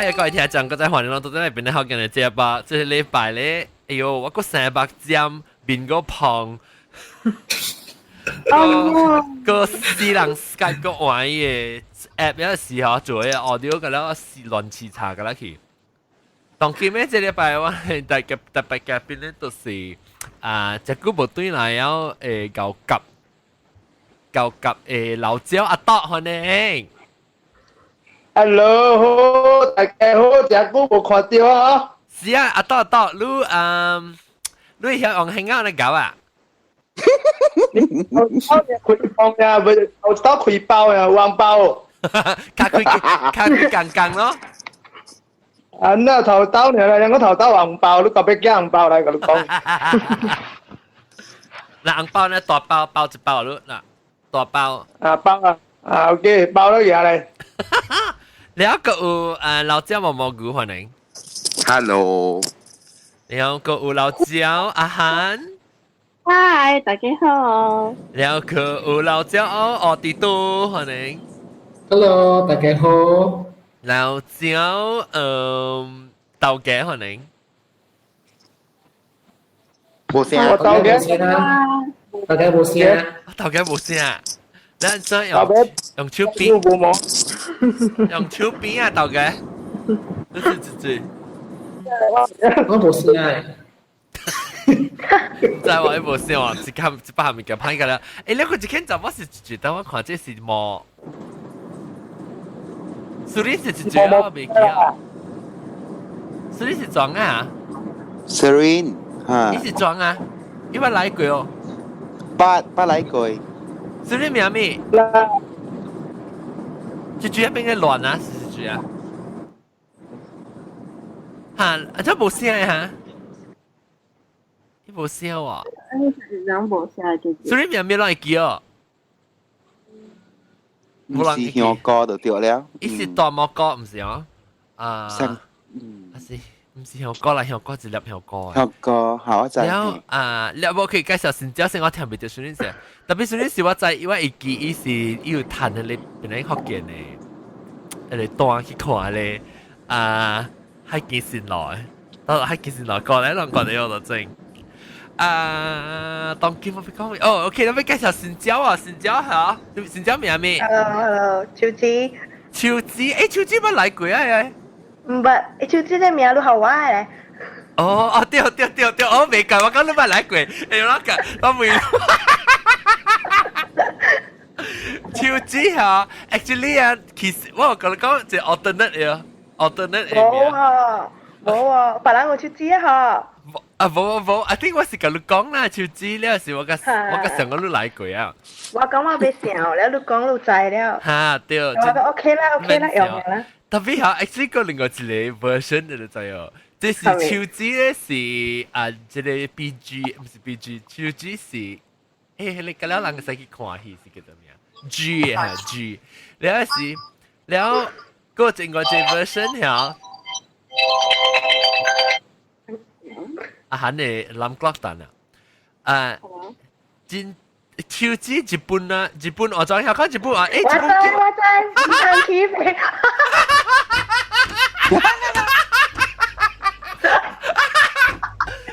好，各位聽眾，各位歡迎攏倒轉來邊咧好見嘅節目。這個禮拜咧，哎喲，我閣300針，面閣胖，閣死人 Skype 閣換伊個 app 有時候做個 audio 個了是亂七叉個啦去。當今咧，這禮拜我係特別特別嘉賓咧，就是啊，這久無轉來了誒，厚夾厚夾誒老焦阿多歡迎。 Hello，大家好，誠久無看著啊！是啊，阿多阿多，你嗯，你會曉用興語來講啊？我開包呀，不是我到開包呀，黃包。較開較開講講咯。啊，那頭刀呢？兩個頭刀紅包，你特別寄紅包來，共你講。嗱，紅包呢？大包包一包你嗱，大包。啊包啊，啊 OK，包了嘢嚟。了閣有老焦毛毛菇歡迎。 Hello。然後閣有老焦阿韓。嗨，大家好。然後閣有老焦奧迪多歡迎。 Hello，大家好。老焦豆家歡迎。無聲。我豆家。大家無聲。豆家無聲。咱怎用用手邊？用手邊啊，豆家。這是自己。我無聲。在我無聲啊，一間一百物件歹個啦。欸，你看一間查某是一隻，但我看這是毛。蘇你是一隻我袂記啊。蘇你是裝啊？Serene，哈。你是裝啊？你捌來過哦？捌捌來過。蘇你名咩？這隻變個亂啊，是這隻啊？哈，啊，這無聲哈？你無聲喎？人無聲就。蘇你名咩攏會記哦？毋是香膏就對了。伊是大蘑菇，毋是哦？啊，嗯，啊是，毋是香膏啦，香膏一粒香膏啊。香膏，好，我知。了啊，了無可以介紹新椒先，我聽袂著孫女是，特別孫女是我知，我會記伊是伊有趁彼个邊個福建的，彼個單去看咧，啊，海基線來，到海基線來過來，攏過來有就真。啊，當今我欲講，哦，OK，咱欲介紹新椒啊，新椒嚇，新椒名咩？Hello，Hello，秋子。秋子，欸，秋子捌來過啊？毋捌，秋子這名你予我的。哦哦，對對對對，我袂講，我講你捌來過，欸，我講，我問。秋子嚇，actually 啊，其實我有共你講一個 alternate 的，alternate 的名。無啊，無啊，別人有秋子啊，嗬。啊，無無無，I think 我是共你講啦，秋子了是我共我共上個你來過啊。我講我袂想了，你講你知了。哈，對。我講 OK 啦，OK 啦，用啦。特別嚇，actually 個另外一個 version 你就知哦。這是秋子咧是啊，這個 BG 毋是 BG，秋子是，欸，你個了人會使去看戲是叫做咩？G 哈 G，了是了個另外一個 version 嚇。啊，喊你藍 clock 單啊！啊，真手指日本啊，日本我知影看日本啊，欸，我知我知，唔通起飛。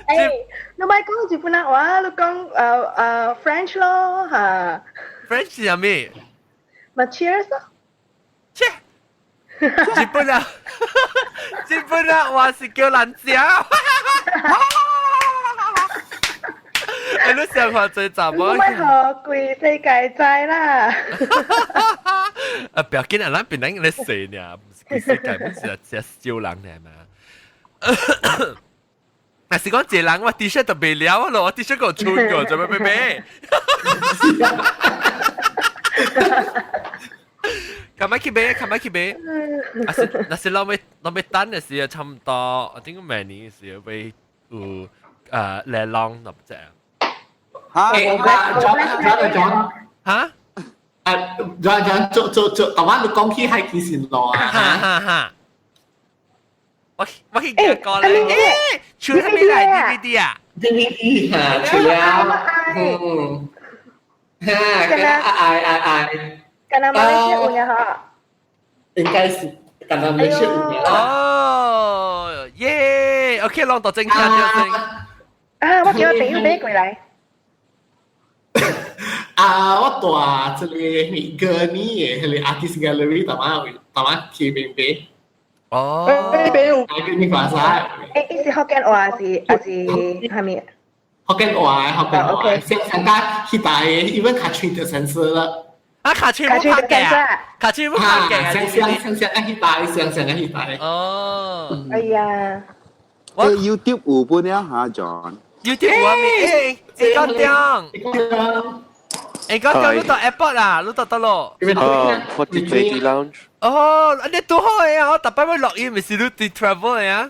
欸，你莫講日本人話，你講French 咯嚇。 French 是啥物？咪 cheers 咯。切！日本啊，日本啊，話是叫人食。欸，你想看這查某？你莫予規世界知啦。啊，不要緊啊，咱檳榔咧說爾，毋是規世界，毋是只少人爾嘛。若是講一個人，我 T 恤就袂了咯，我 T 恤閣穿過，做咩欲買？較莫去買，較莫去買。啊是，若是咱欲咱欲等的時候，差毋多，我頂個明年的時候欲有來浪若只。哈？欸，啊，John John，哈？啊，John John 做做做，頭晚你講起海基線路啊？哈哈哈！我我去見過咧，欸，出啥物來 DVD 啊？DVD 哈，出了，嗯，哈，愛愛愛。敢若馬來西亞有爾吼？應該是但係你識有啦。哦，耶！OK，攏到正聽到先。啊，我叫我朋友買過來。啊，我蹛這個歌呢嘅，彼個 artist gallery 淡仔淡仔去邊買。哦。買有。你話晒。欸，伊是福建話是還是啥物？福建話，福建話。上上家去大，even 卡吹就成色了。啊，卡吹冇拍嘅啊！卡吹冇拍嘅。上上上上去大，上上去大。哦。哎呀。我 YouTube 有本了哈，John。 YouTube 有啊？欸，欸，高中。欸，高中你到 Airport 啦，你到倒咯？啊，我佇 JD Lounge。哦，你拄好的啊！我逐擺欲錄音，毋是你佇 travel 的啊？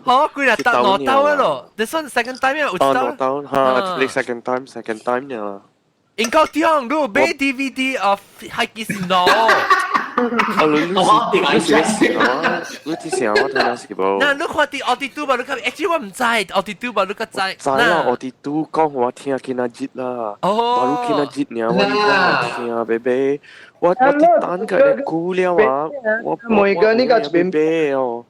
好，幾日搭兩兜的咯？This one second time 啊，有一兜。兩兜哈，你 second time，second time 呢？應該點？你有買 DVD of 海基線路？啊，你是你是想我聽是無？那你看佇奧迪都吧，你看，actually 我毋知奧迪都吧，你較知。知啦，奧迪都講我聽今仔日啦，我今仔日爾，我我聽白白，我我佇等個久了啊，我每個呢個邊買哦。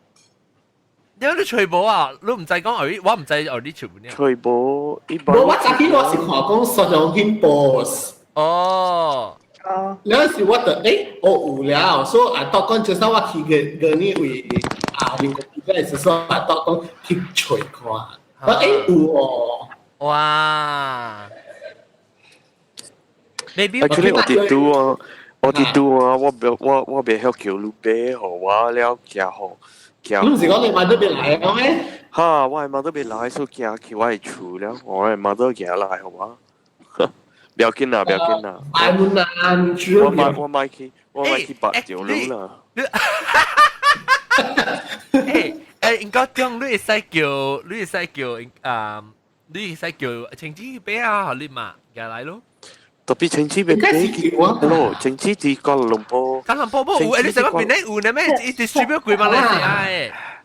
點解你吹無啊？你毋知講奧，我毋知奧你吹無呢？吹無，一般。無，我早起我是看講所有興 post。哦。哦。了時我就欸，我有了，所以啊，到講就是我去個個呢位啊，民國比賽時說啊，到講去揣看，我欸有哦。哇！Maybe Actually 我佇拄啊，我佇拄啊，我袂我我袂曉叫你買予我了，寄予。你毋是講你媽都袂來了咩？哈，我的媽都袂來，所以寄去我的厝了，我的媽都寄來予我。不要緊啦，不要緊啦。買門啊，我買我買去，我買去白條路啦。欸欸，應該中你會使叫，你會使叫啊，你會使叫晴子去買啊，你嘛寄來咯。特別晴子別買去咯，晴子佇吉隆坡。吉隆坡無有，欸你成個邊咧有呢咩？伊 distribute 幾萬來是啊？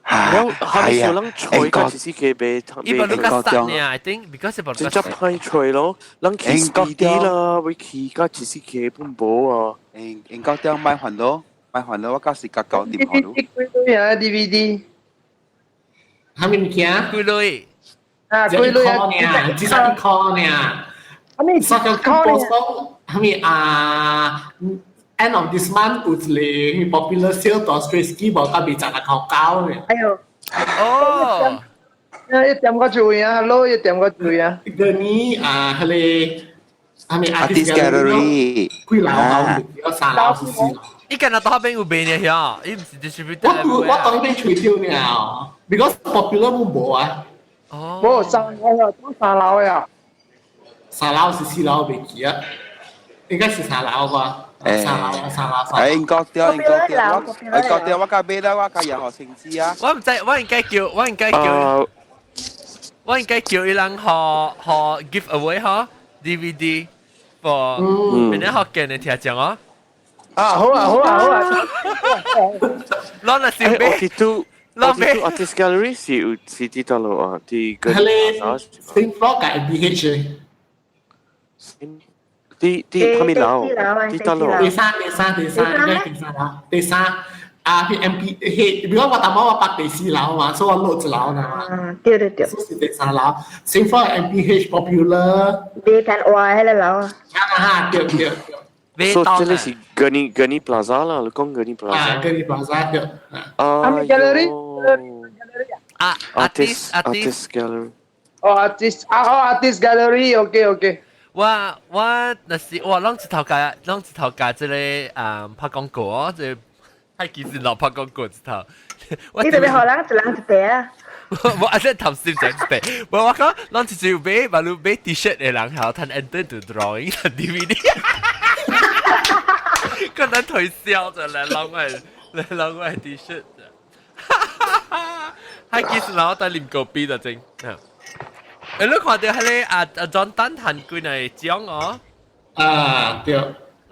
了，係啊，人吹個是是給賣，伊把你較散呢，I think because 伊把真正歹吹咯，人去 SPD 啦，會去到一四個本無啊。應應該點買還咯，買還咯，我到時較搞掂好咯。幾鐳啊 DVD？啥物物件？幾鐳？啊，幾鐳啊？只少一箍爾。啥物？啥叫講？啥物啊？End of this month 有一個 popular sale 到 Strasky 無甲26.9呢。哎呦！哦！啊，一點個注意啊，Hello，一點個注意啊。個呢啊，彼個啥物 Artist Gallery 幾樓啊？有三樓是四樓。伊敢若到邊有賣呢？遐，伊毋是 distributor。我我當邊吹掉呢，because popular 冇無啊。哦。無三樓啊，都三樓呀。三樓是四樓袂記啊，應該是三樓啩。欸，三樓三樓。欸，應該對，應該對，我應該對，我甲買啦，我甲任何成績啊。我毋知，我應該叫，我應該叫，我應該叫伊人予予 give away 嗬 DVD for 邊啲學見的聽眾哦。啊，好啊，好啊，好啊。攏若是買，攏買 Artist Gallery 是有是佇佗落啊？佇個。彼個 same floor 佮 MBH。佇佇啥物樓？佇佗落？第三、第三、第三，應該第三樓。第三啊，彼 M B 彼，比如我淡薄我北第四樓嘛，所以我落一樓呢嘛。嗯，對對對。所以是第三樓，same floor M B H popular。別看哇，彼個樓啊。啊哈，對對對。所以這裡是 Gurney Gurney Plaza 啦，你講 Gurney Plaza。啊，Gurney Plaza 對。啊 Gallery。啊，Artist Artist Gallery。哦，Artist 啊，哦，Artist Gallery，OK OK。我我若是我攏一頭家，攏一頭家這個啊拍廣告哦，這個海基線路拍廣告一頭。你特別予人一人一塊啊！我阿只頭先講一塊，我我講攏一隻買，嘛你買 T-shirt 的人，好，趁 enter to drawing DVD。個咱推銷就來攞我來攞我 T-shirt。海基線路我帶啉咖啡就真。欸，你看著彼个啊啊莊丹趁幾个獎哦？啊，對。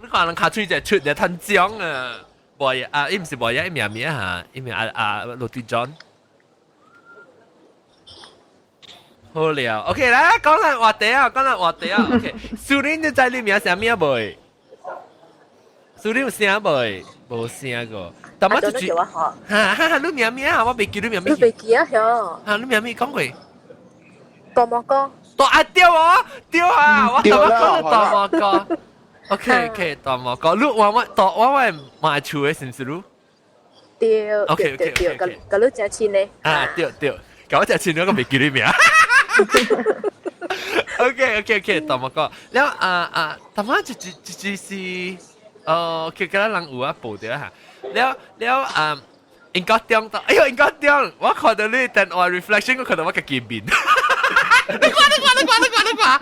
你看人跤喙一出就趁獎啊！無啊，伊毋是無呀，伊名名哈，伊名啊啊羅迪莊。好了，OK 來講咱話題啊，講咱話題啊，OK。蘇林你知你名啥物未？蘇林有聲未？無聲過。但我就就叫我學。哈哈，你名咩啊？我未記你名咩。你未記啊？曉。嚇，你名咩講過？大魔哥。大啊對哦，對啊，我頭先講大魔哥。OK OK，大魔哥，你我我大我我買厝的是毋是你？對。 OK 對對，佮佮你誠親的。啊對對，佮我誠親，我閣袂記你名。OK OK OK，大魔哥，了啊啊，淡仔一一一是，哦，佢敢若人有啊報著哈，了了啊，應該中到，哎喲應該中，我看到你電話 reflection，我看到我家己面。你看你看你看你看你看，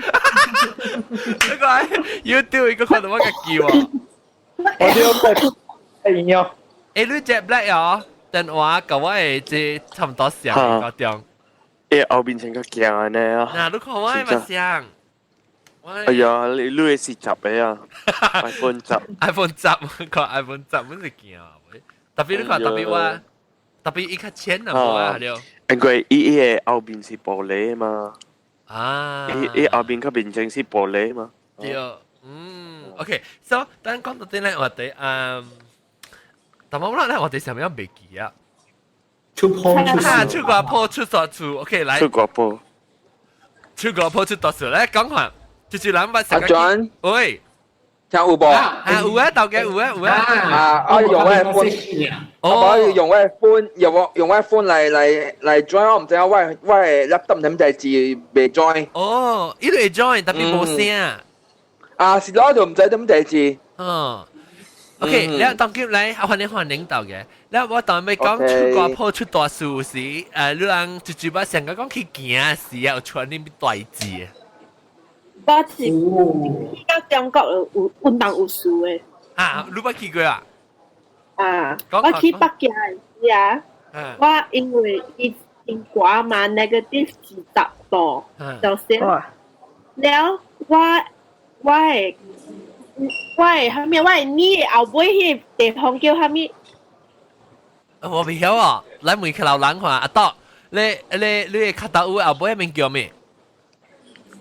你看 YouTube 應該看到我家己喎。我哋個係樣。欸，你隻 black 哦，電話佮我的這差不多像應該中。欸，後面成個鏡呢啊！嗱，你看我的嘛像。哎呀，你你的是十的啊？iPhone 十，iPhone 十，看 iPhone 十，阮是鏡。特別你看，特別我，特別伊較淺啊，無啊對。因為伊伊的後面是玻璃嘛。啊。伊伊後面較面前是玻璃嘛。對，嗯，OK，so 等講到這咧話題，嗯，但我咧話題上面我袂記啊。出破出出外破出大事，OK 來。出外破。出外破出大事來講下，就是人捌阿 John，喂，聽有無？啊有啊，豆家有啊有啊。啊啊用我的 phone，我用我的 phone，用我用我的 phone 來來來 join，我毋知影我的我的 laptop 啥物代誌袂 join。哦，伊會 join，特別無聲。啊，是咯，就毋知啥物代誌。嗯。OK，你當今來，歡迎歡迎到嘅。你我當欲講出外破出大事時，你人就就捌上個講去行時啊，有出恁物代誌。我是去到中國有運動有事的。啊，你捌去過啊？啊，我去北京的時啊，我因為伊真寒嘛，negative 20度，就是了我我的我的啥物，我的耳的後尾彼個地方叫啥物？我袂曉哦，來問下老人看，阿豆，你你你的跤頭趺後尾彼名叫咩？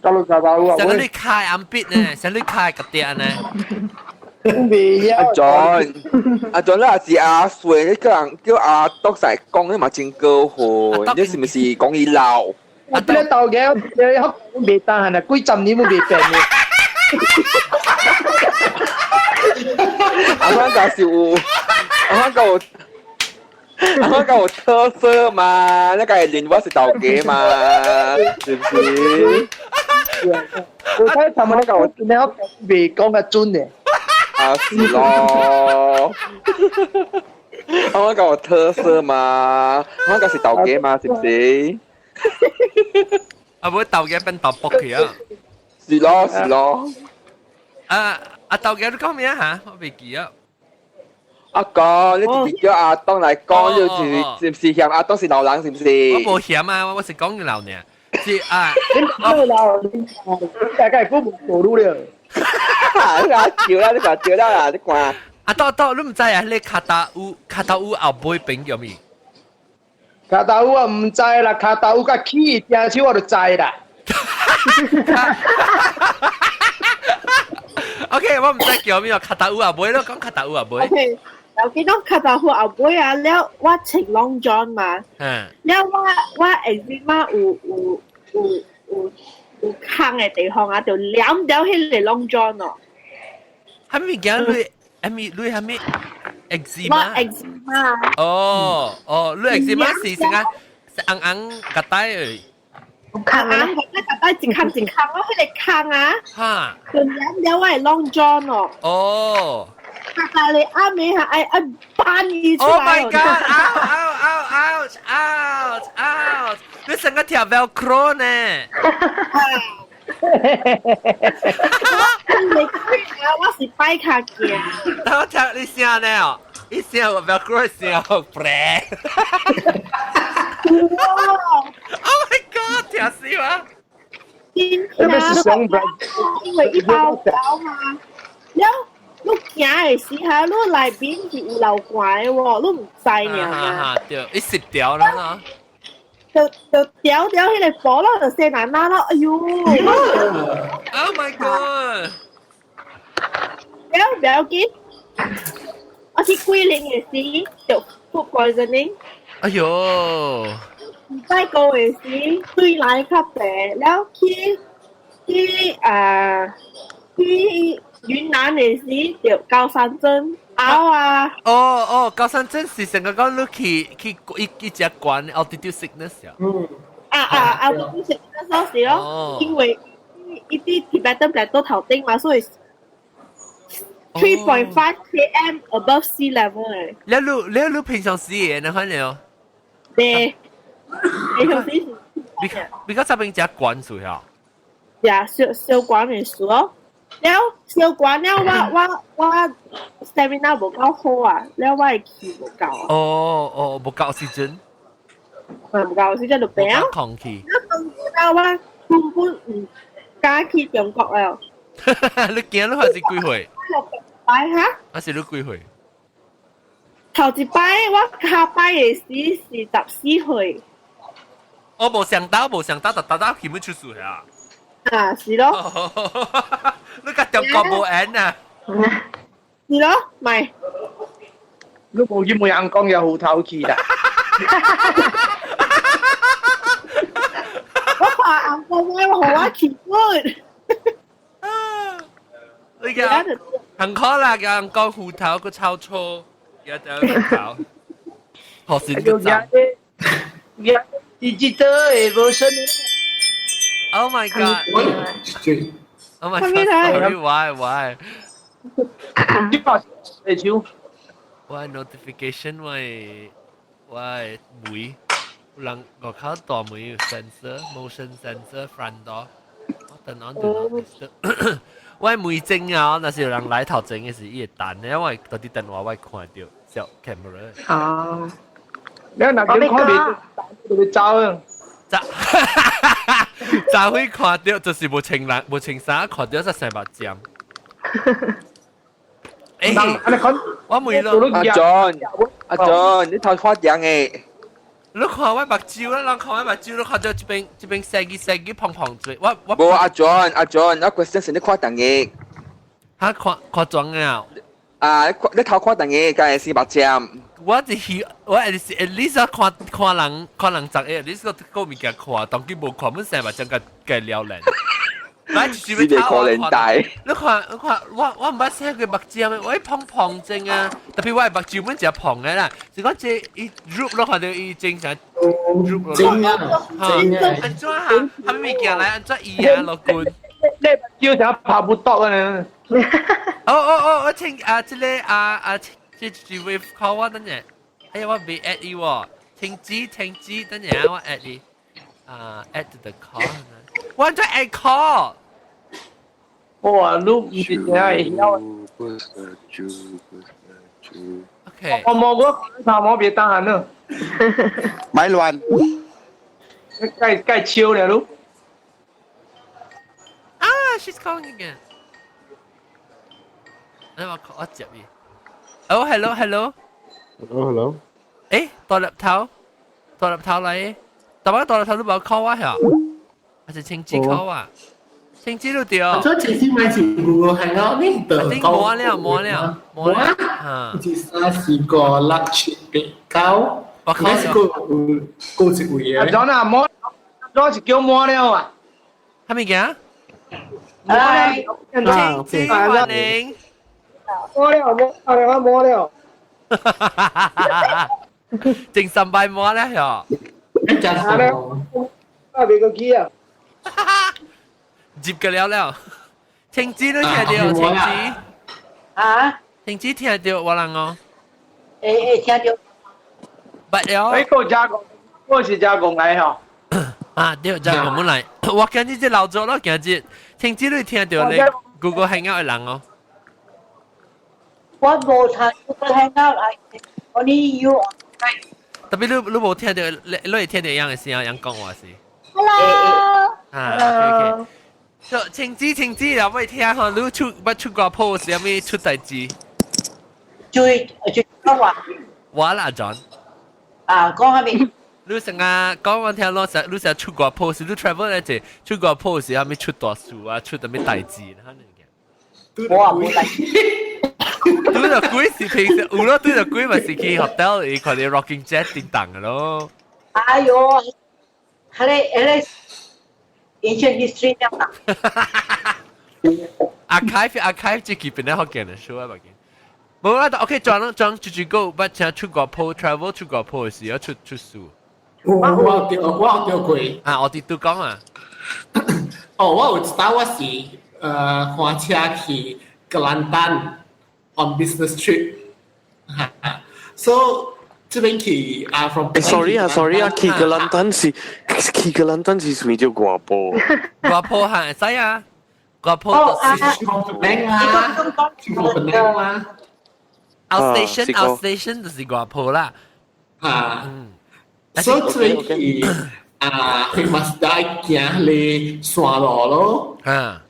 腳路跤頭趺像你跤暗筆呢，像你跤個點呢？阿 John，阿 John，你也是阿水，你個人叫阿篤晒講，你嘛真高分，你是毋是講伊老？啊，你豆嘅，你學未得閒啊，幾十年都未變嘅。阿媽就是有，阿媽夠，阿媽夠有特色嘛，你個連我是豆家嘛，是毋是？我睇他們那個，你學未講個準嘅。啊，是咯，阿媽夠有特色嘛，阿媽就是豆家嘛，是毋是？啊，無豆家變豆卜去啊！是咯，是咯。啊啊，豆家你講咩啊？我袂記啊。阿哥，你直接叫阿東來講，你是是毋是嫌阿東是老人，是毋是？我無嫌啊，我是講老呢。是啊，你老，大概講無路了。你講笑啦，你講笑啦，你看。阿豆豆，你毋知啊？你跤頭趺跤頭趺後尾朋叫咩？跤頭趺我毋知啦，跤頭趺佮起正手我就知啦。 OK，我毋知叫咩，跤頭趺後尾咯，講跤頭趺後尾。 OK，有幾多跤頭趺後尾啊？了我穿 long john 嘛，了我我 eczema 有有有有有空的地方啊，就黏掉彼个 long john 哦。啥物件你？啥物你啥物 eczema？我 eczema。哦哦，你 eczema 是啥個？是紅紅個帶的。紅紅個帶個帶一空一空，我彼个空啊，哈，就黏掉我的 long john 哦。哦。大你暗暝下愛愛搬伊出來。 Oh my god! Ow ow ow ouch ouch ouch！你成個條 Velcro 呢？你啊，我是擺跤行。但我聽你聲呢哦，一聲有 Velcro 聲，啵。Oh my god！聽死我。真聽，因為伊包包嘛，了。你行的時候，你內面是有流汗的喎，你毋知爾嘛？對，伊濕掉啦喏。就就掉掉彼个火咯，就生難難咯，哎喲！Oh my god！了不要緊，我去桂林嘅時就 food poisoning。哎喲！拜個嘅時對來較白，了去雲南嘅時就高山症拗啊！哦哦，高山症是成個講你去一隻關 altitude sickness 啊。嗯。啊啊，altitude sickness 是咯，因為一啲 Tibetan Plateau 頭頂嘛，所以 3.5 km above sea level 誒。你平常時嘅，你看了？對，平常時是。比較這邊只關數呀。呀，小小關嘅數咯。了小關了，我 stamina 無夠好啊，了我嘅氣無夠啊。哦哦，無夠時陣。無夠時陣就病。空氣。了我根本唔敢去中國了。你驚你還是幾歲？擺哈？還是你幾歲？頭一擺我下擺嘅時是14歲。我無想到，無想到，特特特去乜出事啊？啊，是咯。你個中國無緣啊？是咯，咪。你無見冇人講有虎頭氣啦。我看阿公我予我氣本。你個很可啦，個人講虎頭個抄錯，而家就虎頭。學先個走。 Digital evolution. Oh my god! Oh my god! Sorry, why, why? Why notification? Why, why 門？有人外口大門有 sensor, motion sensor front door。我等on do not disturb。我門證啊，若是有人來頭前嘅時，伊會彈，因為到啲電話我會看到小 camera。哦。你若叫看袂，就會走啊。走，早會看到就是無穿人，無穿衫，看到才生目針。欸，我問咯，阿 John，阿 John，你頭看樣誒？你看我目睭啦，人看我目睭，你看到這邊這邊細個細個胖胖嘴，我無阿 John，阿 John，我 question 是你看當嘅。哈，看看妝啊？啊，你頭看當嘅，梗係是目針。我就是我是 at least 看看人看人十個，at least 個物件看，當佢無看，本生目針個個了然。來，就是要可能大。你看，你看，我毋捌洗過目睭的，我一胖胖症啊，特別我的目睭本誠胖的啦，是講這伊 droop 落看著伊精神 droop 落。精啊！精啊！按怎哈？啥物物件來？按怎伊啊落棍？你目睭成拍不到啊！哦哦哦，我請啊，這個啊啊，這這位 call 我等陣，哎呀，我未 add 伊喎，停止停止，等陣我 add 伊，啊 add to the call，我在 add call。哇，你唔是真會曉。 OK。我冇我頭毛別當下呢。咪亂。該該笑了你。啊，she's calling again。你話我接伊。哦，hello hello。 Hello hello。誒，大粒頭，大粒頭嚟，大把大粒頭都冇 call 我呀，還是青子 call 啊？青子都對。所以前先買是 Google Hangout 呢？頂冇了冇了冇了。一三四五六七八九，我靠！是過過一位嘅。阿莊啊，摸，莊是叫摸了啊。係咪嘅？哎，青子歡迎。摸了摸了摸了。正神拜摸咧喲。一隻手。啊，別個機啊。接嘅了了，青子都聽到，青子。啊？青子聽到我人哦。會會聽到。捌了。哎，個加工，我是加工來吼。啊，對，加工本來，我今日這老早咯，今日青子都聽到咧，Google Hangout 的人哦。我無聽 Google Hangout，only you。特別你無聽到，你會聽到樣的聲，樣講話是。 Hello。啊，OK OK。就青子青子，又未聽吼，你出捌出過 post 有咩出代誌？最最講話。我啦，John。啊，講下面。你成日講我聽咯，成你成日出過 post，你 travel 咧就出過 post，有咩出大事啊？出到咩代誌？我啊冇代誌。你對著鬼是平時有咯，對著鬼咪是去 hotel 伊看你 rocking chair 叮當嘅咯。哎呦，彼個 ancient history 了啦。 Archive archive 這基本咧學見的書啊，北京。無啦，OK，轉咯轉出出個，不請出國鋪 travel 出國鋪時要出出書。我有過。啊，我哋都講啊。哦，我有一擺我是開車去吉蘭丹 on business trip，哈，so 這邊去啊 from Sorry 啊，sorry 啊，去吉蘭丹是去吉蘭丹是屬於叫外埔。外埔係使啊，外埔就是 from 啊，from 檳啊。 Outstation outstation 就是外埔啦。啊，所以這邊去啊，去馬斯達行咧山路咯。啊，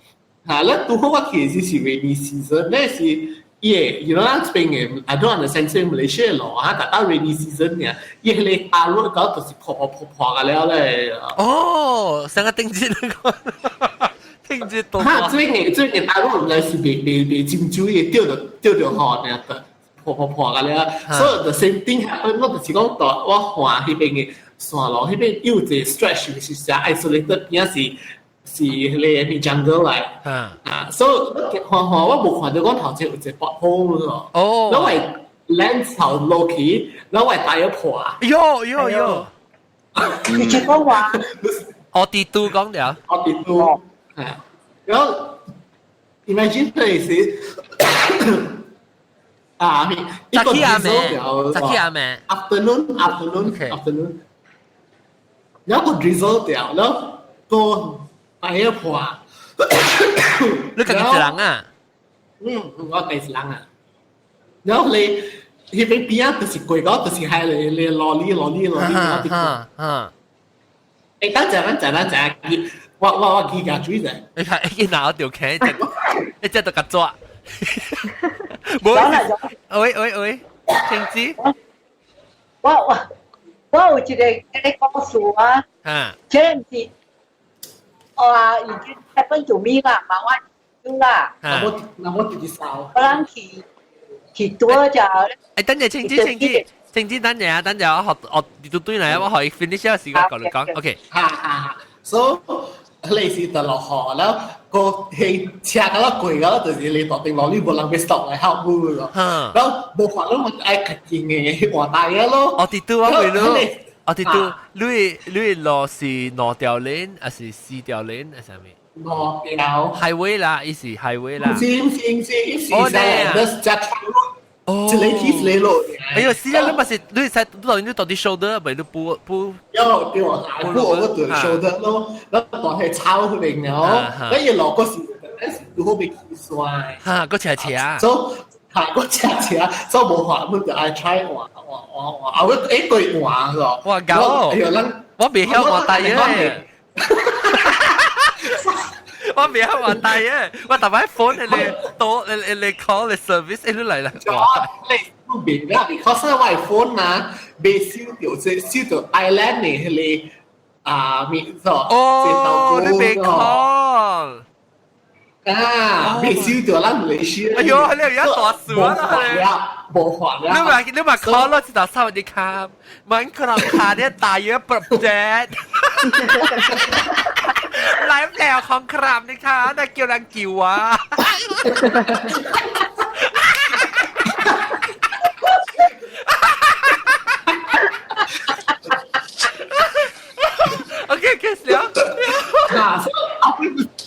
嚇！咱拄好我去時是 rainy season，那是耶，you know 咱這邊嘅，I don't understand 這 Malaysia 路啊，達到 rainy season 呢，伊迄個馬路搞就是破破破破個了咧。哦，上個頂節那個，頂節多。哈，這邊嘅馬路唔是袂浸水嘅，掉著雨呢，破破破個了。所以 the same thing happen，我就是講到我看彼邊嘅山路，彼邊有一個 stretch 是寫 isolated，邊是。是彼個咩 jungle 來，啊，所以看看我無看到講頭前有一個 pothole 咯，哦，然後我 lens 頭落去，然後我大約破，喲喲喲，你這個話，我哋都講了，我哋都，啊，然後 imagine 佢是啊，一個阿妹，早起阿妹，afternoon afternoon afternoon，然後個 drizzle 掉，然後個。大約破，你家己一人啊？嗯，我第一人啊。然後你彼邊邊仔就是過到，就是係你你羅里羅里羅里羅里。欸，等陣，等陣，等陣，我記下水者。你睇，一拿條鉗，一隻就夾抓。冇。喂喂喂，停止。我有一個故事啊。啊。這毋是。哦，已經 happen to me 啦，嘛我有啦。那我直接掃。我人去多就。欸，等陣，停止，停止，停止，等陣啊，等陣我學我你對嚟，我可以 finish 個時間講你講，OK。哈哈，所以類似就落雨，然後個係車到過到，就是你大定落你無人欲 stop 來 help 你咯。然後無法咯，我愛較近嘅換大嘢咯。我哋都我會咯。我哋都你路是兩條 lane 還是四條 lane 還是啥物？兩條。 Highway 啦，伊是 highway 啦。是是是，是是，只哦，一個起一個落。哎呦，是啊，你咪是你使你到底 shoulder 咪你補補。有對，補我對 shoulder 咯，然後當係草嚟了，那一落嗰時，那時拄好欲起山。哈，嗰車車。所以係嗰車車，所以無法，我就愛 try 換換換換，啊我一個換咯。哇，搞！哎呦，咱我袂曉換大嘅。我袂曉換大嘅，我逐擺 phone 你多你你 call 你 service 你來啦。你唔明啦，because 我 phone 嘛，未收到這收到 island 嘅彼個啊面咗。哦，你未 call。啊，未收到咱馬來西亞。哎呦，你有一大數啊！無法啦。你嘛 call 咯，知道สวัสดีครับมันกำลังขาเนี่ยตายเยอะปรับเจ็ดไลฟ์แล้วของครับนะคะนักเกี่ยวนังกี่วะโอเคโอเคเสีย啊，啊，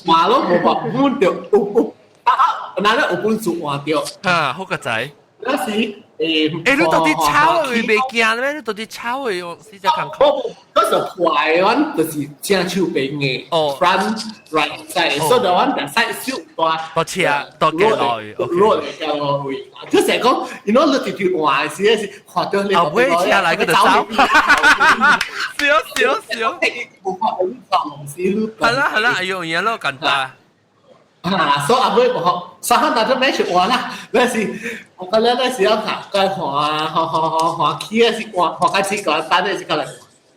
換咯，無法換掉，有有啊，那咧有本事換掉。啊，好個仔。那時欸，你到底抄會袂驚咩？你到底抄會用四隻扛？我嗰時候壞，阮就是正手邊嘅，front right side，所以阮就 side 小大。大車大街落去，落嚟嘅落去。就成日講，你攞你條條換時是看到你。後尾車來佢就走。笑笑笑。無法度走，係啦係啦，哎呦，嘢咯，簡單。啊，所以阿妹無學，所以那就咩是換啦，那是我覺得那時候行該換換換換換起啊，是換換開始個單的是過來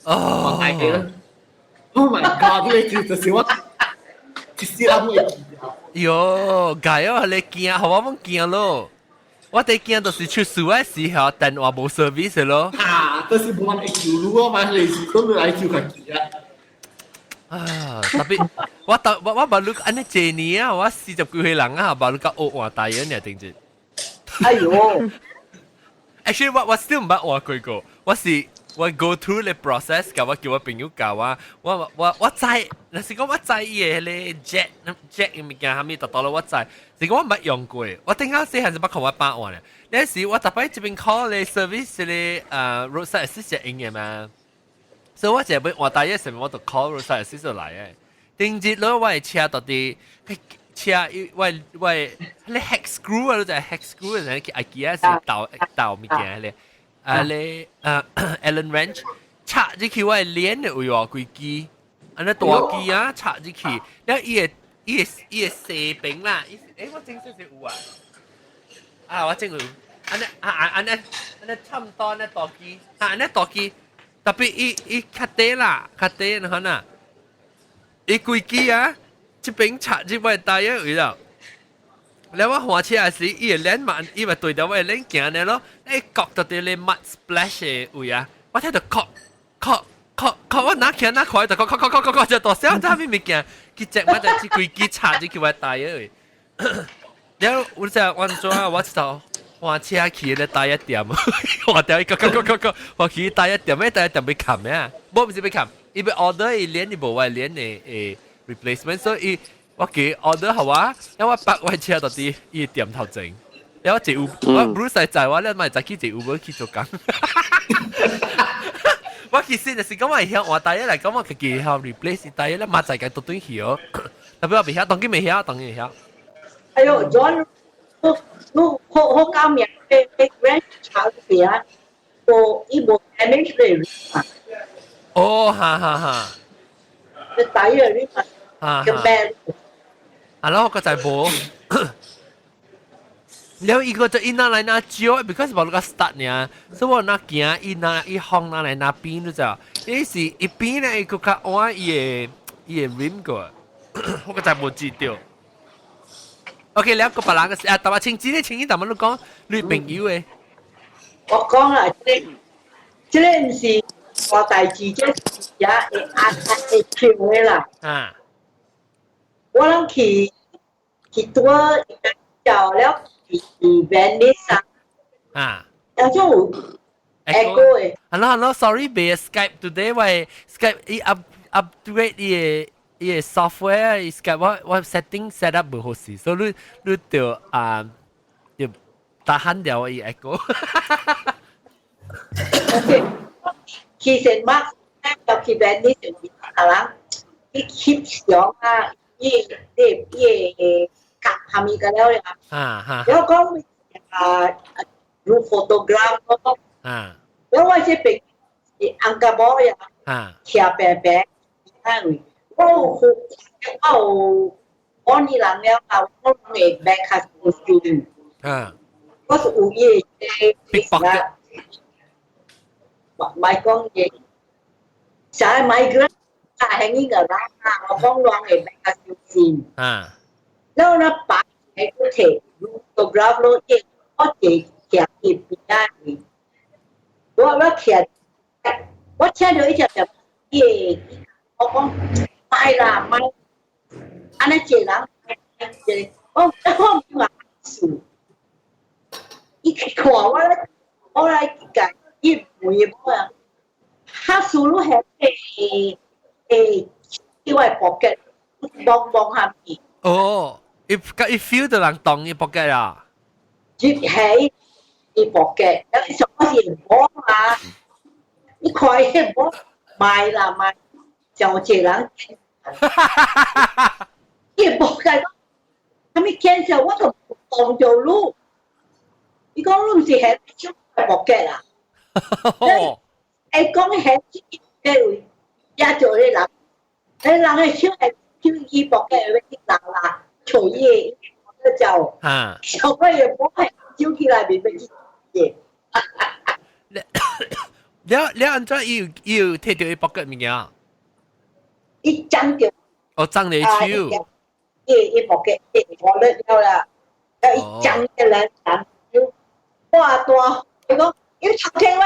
哦，換大個。Oh my god！呢個就是我一世人會記得。喲，解哦，你驚，予我們驚咯。我哋驚就是出事嘅時候，電話無 service 咯。啊，就是無人會救你啊嘛，你是講你來救家己啊。啊，特別我特我我捌你按呢這年啊，我40幾歲人啊，捌你甲學換大人呢，定住。哎呦！Actually，我 still 毋捌換過個，我是我 go through the process，共我叫我朋友教我，我知，若是講我知伊个彼個 jack jack 物件啥物，特多了我知，是講我毋捌用過，我頂下細漢是捌看我爸換咧，那時我逐擺這邊 call 咧 service 咧roadside assist 用的嘛，所以我這邊換大葉上面我就 call roadside assist 來的。頂日落我的車到底，車我我彼個 hex screw 啊，就係 hex screw，然後去 IKEA 是鬥鬥物件咧。啊咧Allen wrench 插入去我的鏈的位喎，規支，按呢大支啊插入去，了伊個細柄啦，我整少少有啊，啊我整有，按呢啊啊按呢按呢差唔多按呢大支，啊按呢大支，特別伊伊較短啦，較短你看啊，伊規支啊，這邊插入我的大嘅位了。了我換車時，伊個鏈嘛，伊咪對著我的鏈行呢咯，伊割到佇咧 mud splash 的位啊，我聽到咔咔咔咔，我哪行哪快就咔咔咔咔咔咔就大聲，這啥物物件？去隻我就這規支插入去我大嘅位。了我就按怎我就換車去咧大一店，換掉伊咔咔咔咔咔，換去大一店，咩大一店欲冚咩？無毋是欲冚，伊欲 order 伊鏈伊無我鏈的replacement，所以我記 order 予我，因為我泊我車到佇伊店頭前，然後坐 Uber，我 Bruce 載我，你咪就去坐 Uber 去做工。我其實就是講我會曉換大一來講，我家己會曉 replace 大一，你嘛在家獨對曉，特別我袂曉，當今袂曉，當今會曉。哎呦，John，你你好好教命，彼 wrench 插入去啊，無伊無 damage 咧嘛。哦，哈哈哈。你大一你嘛，叫咩？啊，然後個就無，了伊個就伊拿來拿招，because 無那個 start 呢，所以我若行伊拿伊放拿來拿邊你知道？伊是一邊咧，伊閣較換伊個 rim 個，我個就無知道。OK，了個別人個啊，淡薄清子咧，清子淡薄你講你朋友的。我講啦，這個毋是大代誌，這是也會壓會跳的啦。啊。我攏去拄叫了去 Venice 啊。啊。有種有 echo 的。 Hello hello，sorry，袂 Skype today 我 Skype 伊 upgrade 伊個 software Skype 我 setting set up 無好勢，所以你著啊就打喊掉伊 echo。 OK，其實我就去 Venice 有人去翕相啊。伊伊伊個夾下面個了呀，啊哈，了講啊，如 photograph 咯，了我這邊是紅甲某呀，騎白白，啊位，我有我年人了啊，我會買較少我是有伊個，莫講伊，啥 migrant 啊，係呢個人啊，我講人會比較小心。然後呢，擺喺個提 photograph 咯，伊我坐徛伊邊仔我徛，我聽到一條條，伊我講莫啦莫，按呢一人，一個我毋話事，伊看我咧，我來共伊問我啊，他輸入係去我 pocket 摸摸下面。哦，伊伊 feel 到人動伊 pocket 啊？入喺伊 pocket，有什麼是摸啊？你看伊摸，莫啦莫，就一個人，伊 pocket，啥物 cancel 我就當著你，伊講你毋是係手 pocket 啊？會講係這位，也做彼人，彼人的手係手伊 pocket 欲去拿啦，揣伊的，就，小可伊摸係手起來面欲去的。了了按怎伊有伊有摕著伊 pocket 物件？伊摕著。哦，摕著手。伊伊 pocket 伊我了了啦，伊摕起來人手，哇大，伊講因為頭天我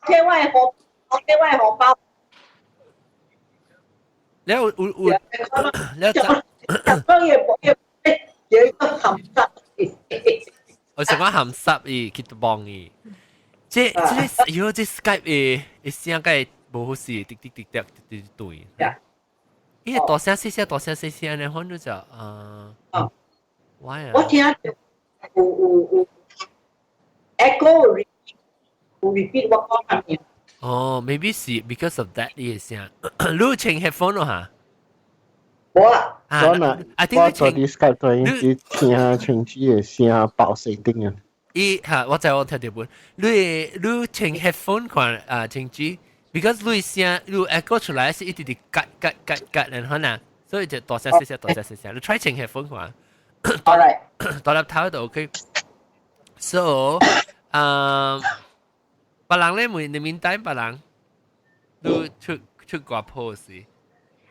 天我的荷，頭天我的荷包。你有有有，你有講嘢冇嘢，有一個鹹濕。我想講鹹濕伊去幫伊。這這喲這 Skype 的的聲該無好勢，滴滴滴滴滴滴對。伊個大聲細聲大聲細聲呢，反正就啊。我啊？我聽有有有 echo 有 repeat 我講啥物。哦，maybe 是 because of that 呢個聲。你穿 headphone 咯嚇？無啊。我若我做啲 Skype 對是聽清楚的聲爆聲頂啊。伊嚇，我知我聽到本。你你穿 headphone 看啊清楚，because 你聲你 echo 出來是一直直割割割割，然後呢，所以就大聲細聲大聲細聲。你 try 穿 headphone 看。 Alright。大粒頭就 OK。So，啊，別人咧每你面帶別人，你出出國破時。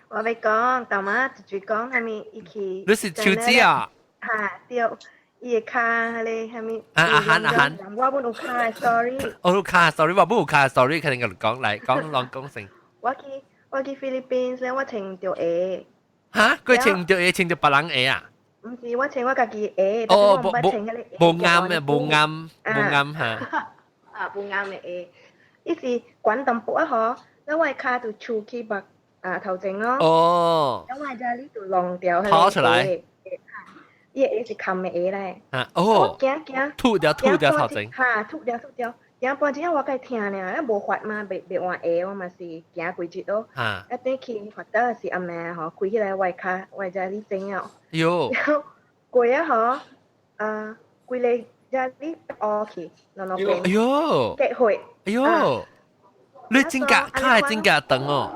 我欲講，大媽直接講係咪一起？你是手指啊？嚇對。伊個跤彼個啥物？啊阿韓阿韓，我本有跤 story。我有跤 story，我本有跤 story，肯定共你講來講攏講先。我去菲律賓，所以我穿毋著鞋。嚇？佢穿毋著鞋，穿著別人鞋啊？毋是，我穿我家己鞋。哦，無無無啱嘅，無啱，無啱嚇。啊，無啱嘅鞋，伊是懸淡薄仔嗬，那我跤就抽去目啊頭前咯。哦。咁我遮裡就弄掉。跑出來。伊個鞋是冚的鞋咧。啊哦。行行。脫掉脫掉頭前。嚇，脫掉脫掉。行半鐘我該疼爾，無法嘛，袂袂換鞋，我嘛是行幾日咯。啊，等去發到是暗暝吼，開起來我跤，我遮裡整了。喲。然後過啊吼，啊，規个遮裡烏去，兩兩邊。哎喲。結血。哎喲。你指甲跤係指甲長哦。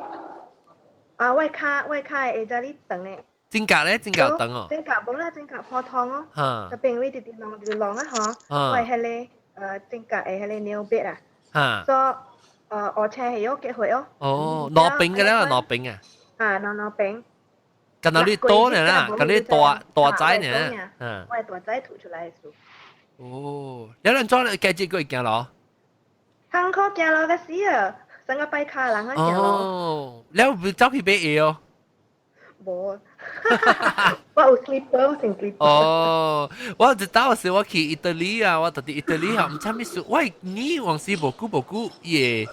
啊，我跤我跤會遮裡長的。指甲咧，指甲長哦。指甲無啦，指甲普通哦。特別位直直弄直直弄啊吼，我彼个指甲的彼个 nail bed 啊。所以烏青係有結血哦。哦，兩邊嘅咧，兩邊啊。啊，兩兩邊。近到你多呢啦，近你大大仔呢。嗯。我大仔吐出來的時。哦，有人裝你計幾個行路？行苦行路個死啊！成個擺跤人啊行路。哦，你有走去買鞋哦？無，我有 slipper，我穿 slipper。哦，我一當時我去意大利啊，我到佇意大利啊，毋知咩事，我耳往時無久無久，伊會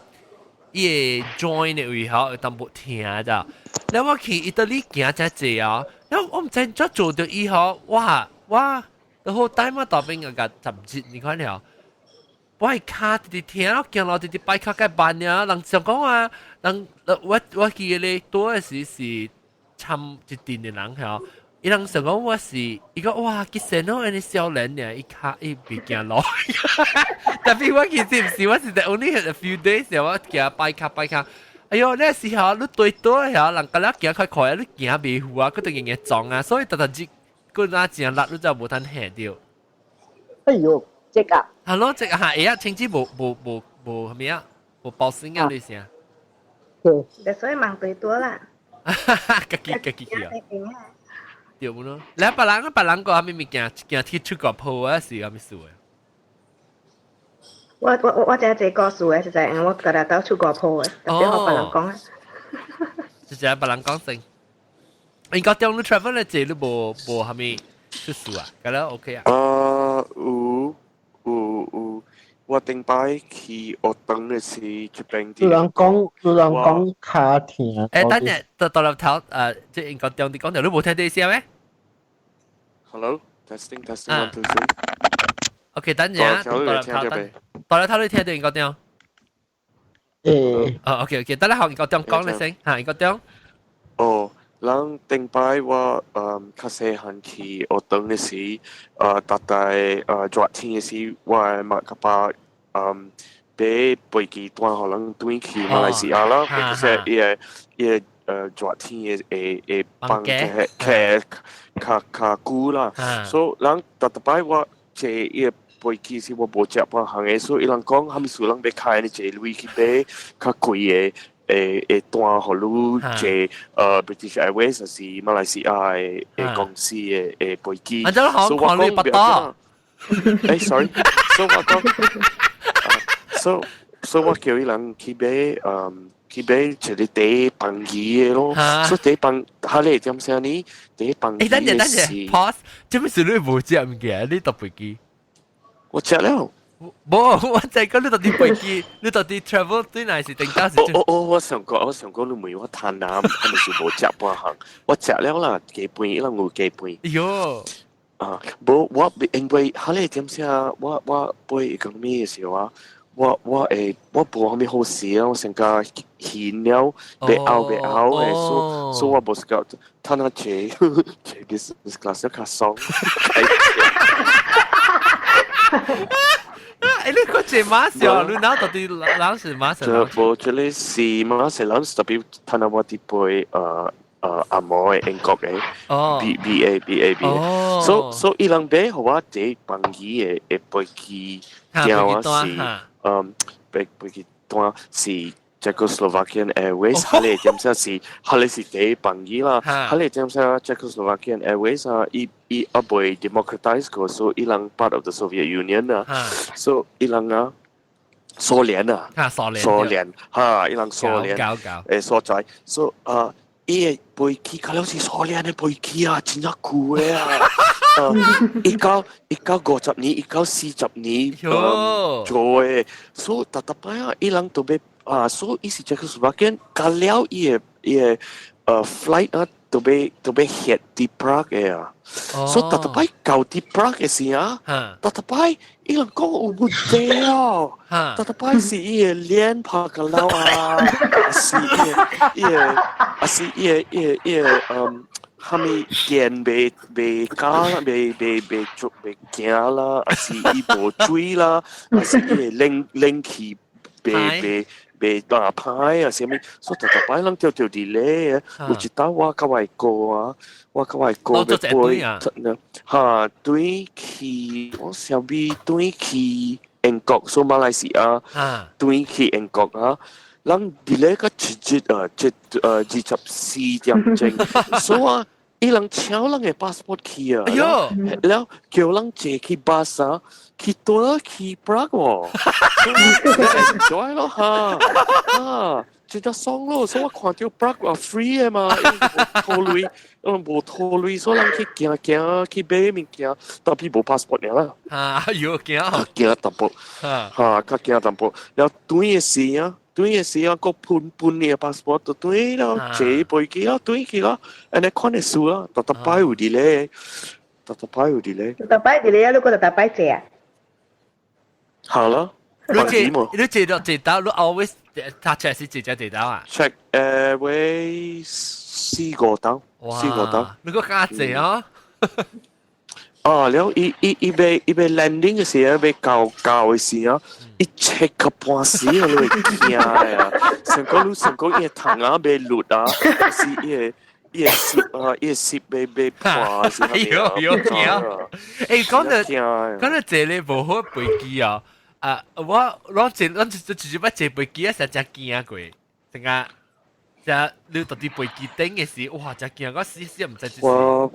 伊會 join 的位吼，會淡薄疼咋。了我去意大利行遮濟啊，了我毋知怎做著伊吼，哇哇，然後帶我大邊個10日，你看了。我的跤直直疼，我行路直直擺跤較慢爾，人想講啊，人我我記得咧，拄的時是參一陣的人吼，伊人想講我是，伊講哇，其實儂按呢少年爾，伊跤伊袂行路，但是我其實毋是，我是 only had a few days，我行擺跤擺跤，哎喲，那時候你對倒的時人敢若行較快，你行袂赴啊，閣著硬硬撞啊，所以逐逐日閣若誠力，你就無通行著。哎喲，這個。係咯，這個嚇會啊，清子無無無無啥物啊，無包身啊，你聲。對，所以忙對多啦。家己家己去啊。對無咯？你別人別人個啥物物件，行去出國鋪啊，是啥物事的？我我我真濟故事的，實在，我家己到出國鋪的，特別我別人講啊。實在別人講先。應該中你 travel 咧，這你無無啥物出事啊？覺得 OK 啊？啊，有有有，我頂擺去學堂的時，這邊有人講，有人講跤疼。欸，等下，到到粒頭，這應該中啲講條，你無聽到聲咩？Hello，testing testing one two three。 OK，等陣，到粒頭，到粒頭你聽到應該點？欸。哦，OK OK，等下學應該點講一聲，嚇應該點？哦。人頂擺我較細漢去學堂的時，逐逐熱天的時，我的媽甲爸買飛機單予人轉去馬來西亞啦，或者伊個伊個熱天的會會放起起較較久啦，所以人逐逐擺我坐伊個飛機時我無食半項的，所以伊人講啥物事人欲開呢坐鐳去買較貴的。會會單予你坐British Airways 還是馬來西亞的的公司的的飛機，啊，這好看你不多。誒，sorry，so 我講，so 我叫伊人去買，去買一個第放機的咯。所以第放，哈你點聲呢？第放機。誒，等陣等陣，pause，做咩事你無食物件？你搭飛機？我食了。無，我就係講你到底飛機，你到底 travel 對哪是定價是？哦哦哦，我想講你問我貪婪，係咪是無食半項？我食了啦，雞飯，伊人有雞飯。喲。啊，無我因為哈你點聲，我飛 economy 的時候啊，我無啥物好食啊，我成個羶了，袂漚袂漚的，所以我無是講，趁啊坐 business class 較爽。誒，你個坐馬上，你哪到底人是馬上？無，這個是馬上，人是特別趁啊我佇飛紅毛的英國的，B B A B A B A，所以伊人買予我坐放機的的飛機，驚我是，飛機單是 Czechoslovakian Airways，哈你點聲是，哈你是第一放機啦，哈你點聲 Czechoslovakian Airways 啊，伊猶未 democratize 過，所以伊人 part of the Soviet Union 啊，所以伊人啊，蘇聯啊，蘇聯，蘇聯，哈，伊人蘇聯，誒所在，所以啊。伊个飛機，可能是蘇聯的飛機啊，真正舊的啊！1950年，1940年做的，所以逐逐擺啊，伊人都欲啊，所以伊是 Czechoslovakian，加了伊个 flight 啊，都欲 hit 佇 Prague 的啊，所以逐逐擺到佇 Prague 的時啊，逐逐擺伊人講有問題哦，逐逐擺是伊个鏈拍個老啊，是伊個，啊是伊個啥物電袂加啦，袂做袂行啦，啊是伊無水啦，啊是伊个冷氣袂打歹啊，啥物，所以逐逐擺攏著著 delay 啊，有一擺我佮我哥啊，我佮我哥欲飛，哈，轉去我想欲轉去英國，所以馬來西亞，轉去英國啊。人 delay 個一日啊，一24點鐘，所以啊，伊人搶人的 passport 去啊，了叫人坐去巴士，去倒去 Prague 喎，所以咯哈，啊，真正爽咯，所以我看著 Prague 話 free 的嘛，無拖鐳，無拖鐳，所以人去行行去買物件，tapi 無 passport 爾啦。啊，喲驚，驚淡薄，哈，較驚淡薄，了轉的時啊。轉的時啊，閣噴噴你的 passport 就轉咯，坐飛機咯，轉去咯，按呢款的事啊，逐逐擺有 delay，逐逐擺有 delay。逐逐擺 delay 啊，你閣逐逐擺坐啊？好咯，你坐到坐到，你 always 他 check 是坐只坐到啊？check 會四個鐘，四個鐘。你閣較濟哦？哦，了伊欲 landing 的時候，欲到的時候，伊 check 個半死啊，你會驚啊！想講你想講伊个窗仔欲落啊，是伊个攝啊，伊个攝欲破是哎喲喲驚！欸，講到坐咧無好飛機啊！啊，我坐咱就直接捌坐飛機啊，實真驚過，成個。只你到底飛機頂的時，哇！真驚，我死死毋知。我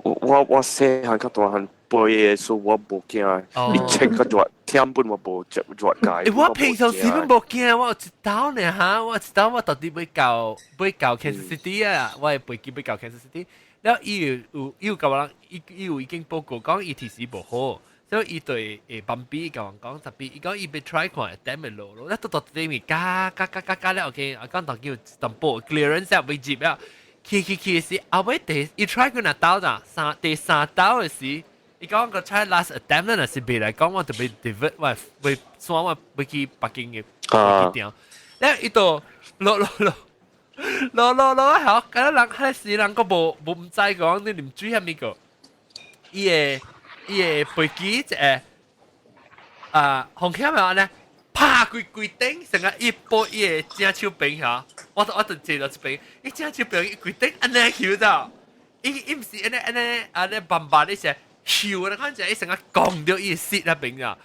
細漢較大漢飛的，所以我無驚。伊 check 較熱，忝本我無熱熱界。欸，我平常時本無驚，我有一道呢哈，我一道我到底欲到 Kansas City 啊，我的飛機欲到 Kansas City，了伊有共我人，伊有已經報告講伊提示無好，所以伊對旁邊共人講，特別伊講伊欲 try 看點會落咯，咱都對面加加加加加了 OK，啊講當叫淡薄 clearance 啊未入啊，去去去時後尾第伊 try 幾若刀咋，第三刀的時，伊講個 try last attempt 若是袂來講，我就欲 divert 我欲轉我欲去北京的飛機場，了伊就落落落。落落落好，敢若人彼時人閣無毋知講你啉水啥物個，伊个飛機一個啊，風險的按呢，拍規規頂，成個伊撥伊个正手邊遐，我就坐到這邊，伊正手邊伊規頂按呢翕到，伊毋是按呢按呢按呢慢慢的是翕的，看起來伊成個摃著伊个 seat 那邊啊，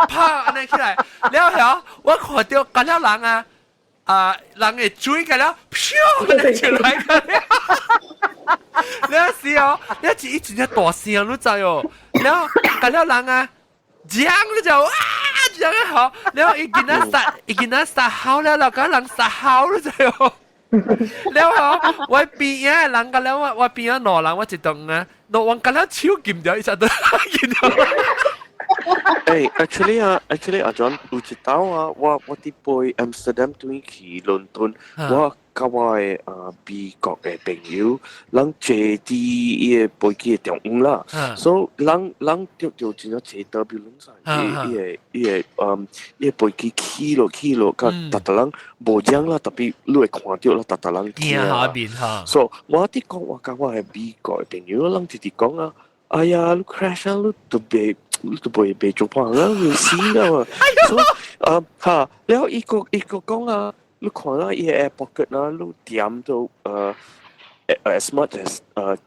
拍按呢起來，了後我看著敢若人啊。啊，人會追個了，咻，出來個了。了是哦，了是伊真正大聲，你知哦。了，個了人啊，講你就啊，講好，然後伊囡仔殺，伊囡仔殺好了，老個人殺好了就。了後，我邊仔人個了，我邊仔兩人，我一棟啊，兩人個了手撳掉，一下都撳掉。誒，actually 啊，actually 阿 John 有一道啊，我佇飛 Amsterdam 轉去倫敦，我佮我的美國的朋友，人坐佇伊个飛機的中央啦，所以人著真正坐 turbulence 伊個飛機起落起落，佮逐逐人無講啦，特別你會看著啦，逐逐人驚下面哈。所以我佇講我佮我的美國的朋友，人直直講啊，哎呀，你 crash 啊，你特別你都袂做半啦，會死啦嘛。所以啊哈，然後伊個講啊，你看啦，伊個 air pocket 啦，你掂到as much as 100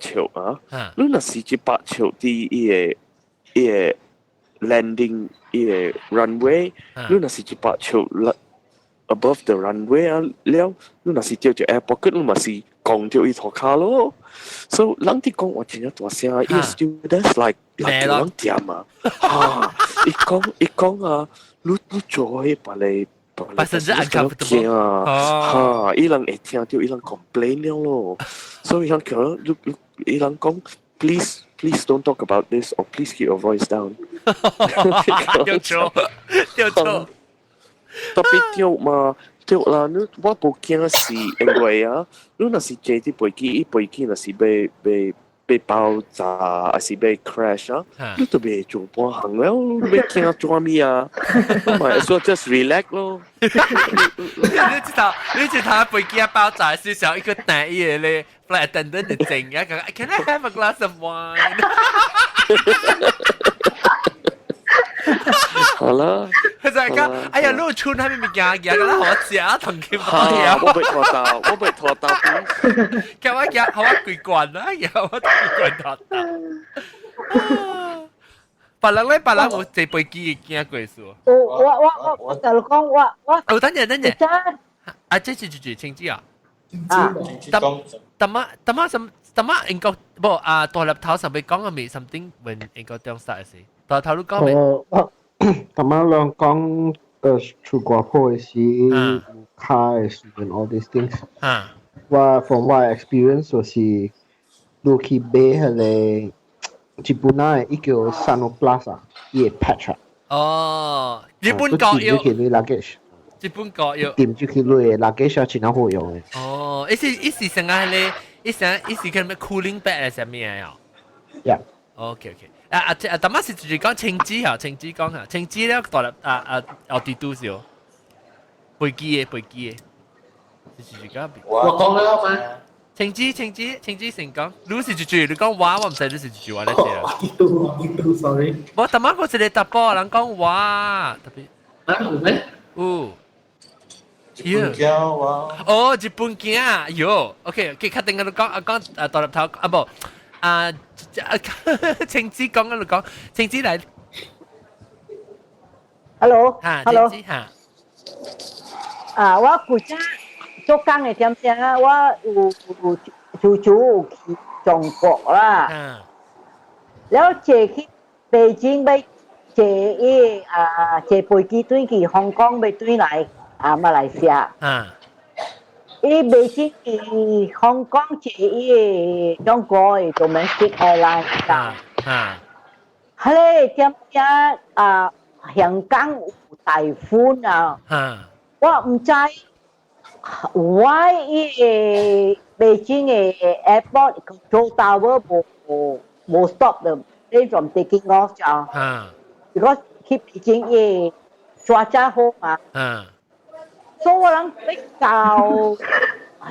尺啊，你若是100尺佇伊個 landing 伊個 runway，你若是100尺 above the runway 啊，了你若是著著 air pocket，你嘛是講著伊塗跤咯。所以人佇講話真正大聲，伊個 stewardess like 人叫人掂啊，哈！伊講啊，你做彼別個別個驚啊，哈！伊人會聽著伊人 complain 了咯，所以伊人叫你伊人講 please please don't talk about this or please keep your voice down。掉錯掉錯，特別對嘛。對啦，你我無驚是因為啊，你若是坐佇飛機，伊飛機若是欲欲爆炸，還是欲 crash 啊，你都袂做半項了，你欲驚做咩啊？咪所以 just relax 咯。你知道，你知道飛機爆炸時候，一個大嘢咧，flight attendant 就靜啊，講 Can I have a glass of wine？好啦，佢就係講，哎呀，你有穿係咪物件，行個啦，好食同佢講。我袂拖到，我袂拖到。叫我行，好我規罐啦，然後我規罐拖到。別人咧，別人有坐飛機驚過數。我就講我。哦，等陣等陣。啊，這是就是清子啊。啊。淡淡仔淡仔什淡仔英國無啊，大粒頭上面講嘅咪 something when 英國中 start 時，大粒頭你講未？我淡仔人講出國破的時，有卡的時陣 all these things。我 from 我 experience 就是，你去買彼個日本仔的，伊叫 Sanoplus 啊，伊個 patch 啊。哦，日本國藥。去你 luggage。日本國藥。掂住去你的 luggage 啊，真好用的。哦，伊是啥個咧？伊啥伊是叫咩 cooling bag 係啥物啊？ Yeah。 OK。啊啊！啊，淡仔是就是講青子嚇，青子講嚇，青子咧大粒啊啊，後佇拄少飛機的飛機的，是講。我講了嗎？青子青子青子成講，你是一句，你講話我毋知你是一句話咧。我佇拄，我佇拄，sorry。我淡仔我一個查埔人講話特別。啊有咩？有。日本囝我。哦，日本囝，喲，OK，確定我講啊講啊大粒頭啊無。啊，青子講啊，你講，青子來。 Hello，Hello。嚇。啊，我古早做工的點聲啊，我有有厝有去中國啦。了後坐去北京欲坐伊啊坐飛機轉去香港，欲轉來啊馬來西亞。伊北京去香港坐伊個中國的 domestic airline 啦。彼个點聲啊，香港有台風啊。我毋知，我伊個北京的 airport control tower 無無 stop 的，plane from taking off 就。Because 去北京伊抓遮好嘛。所以我人欲到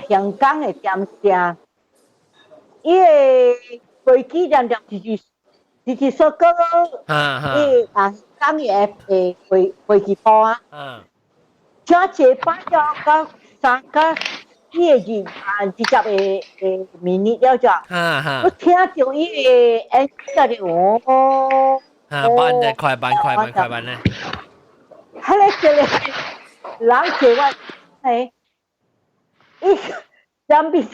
香港的點聲，伊個飛機點點就是就是說個，伊啊港的飛機場啊，這坐擺了到三個四個字啊，20個個 minute 了就，我聽著伊個 engine 就哦，啊，慢的，快慢快慢快慢咧。彼个一個人坐我，欸，伊踮邊是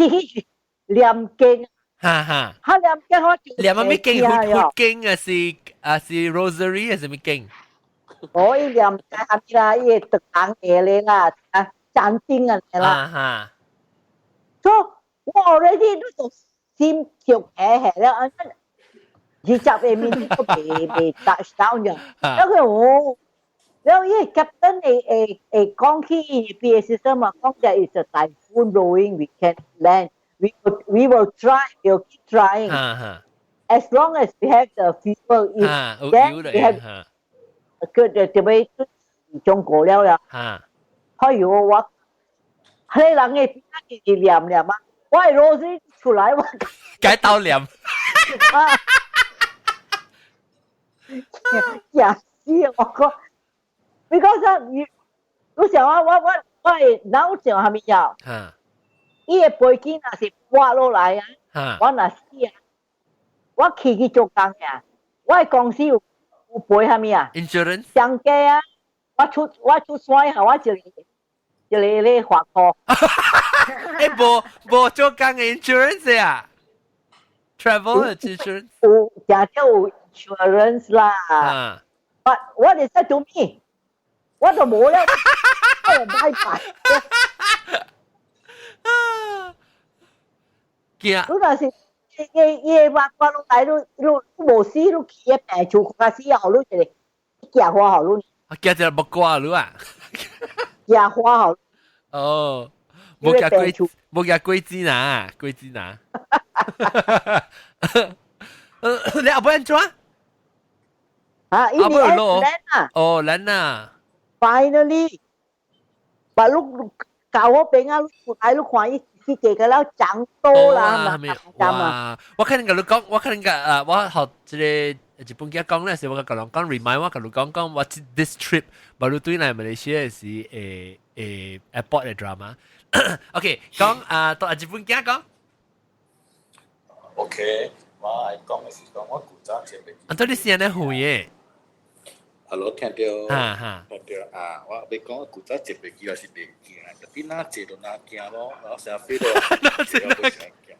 念經，哈哈。他念經我念乜經？佛經啊是啊是 rosary 還是咩經？我伊念係咪啦？伊個特講嘢咧啦，啊，占經啊啦。哈哈。所以我 already 都就心就起起了，啊，20個 minute 都未未 touch down 嘅。然後我，然後伊 captain 會會會講起伊 PA system 嘛，講 there is a typhoon blowing, we can land. We will try, we will keep trying. As long as we have the fuel, if then we have 佢就特別中國了啦。哎呦，我彼個人嘅邊仔是念念啊，我係 rosary 出來我。解鬥念。啊！嚇死我講，because 你你想我我我我會腦想啥物呀？伊個飛機若是跌落來啊，我若死啊，我去去做工呀，我的公司有有賠啥物啊？Insurance。上加啊，我出我出山下，我一個一個咧罰箍。欸，無無做工的 insurance 啊？Travel insurance。有，誠少有 insurance 啦。But what is that to me？我就無了，我拜拜。驚。你若是伊伊話刮落來，你你無死，你去個病厝較死後，你一個驚花予你。驚一個木瓜你啊！驚花予。哦，無驚鬼，無驚鬼子拿，鬼子拿。你後尾按怎？啊，伊係 land 啊。哦，land 啊。 Finally，把你搞我邊啊，你看伊去這個了長多啦，係咪？哇！我可能共你講，我可能共啊，我學這個日本仔講咧，是我共人講 remind 我共你講講，我 this trip，無你對來馬來西亞是誒誒 airport 的 drama。OK，講啊，到日本仔講。 OK，我愛講的是講我古早坐飛機。啊，到底是按呢遠的？ Hello，聽著，哈哈，聽著啊！我欲講我古早坐飛機也是袂驚，特別若坐就若驚咯，然後成日飛到坐我袂想驚。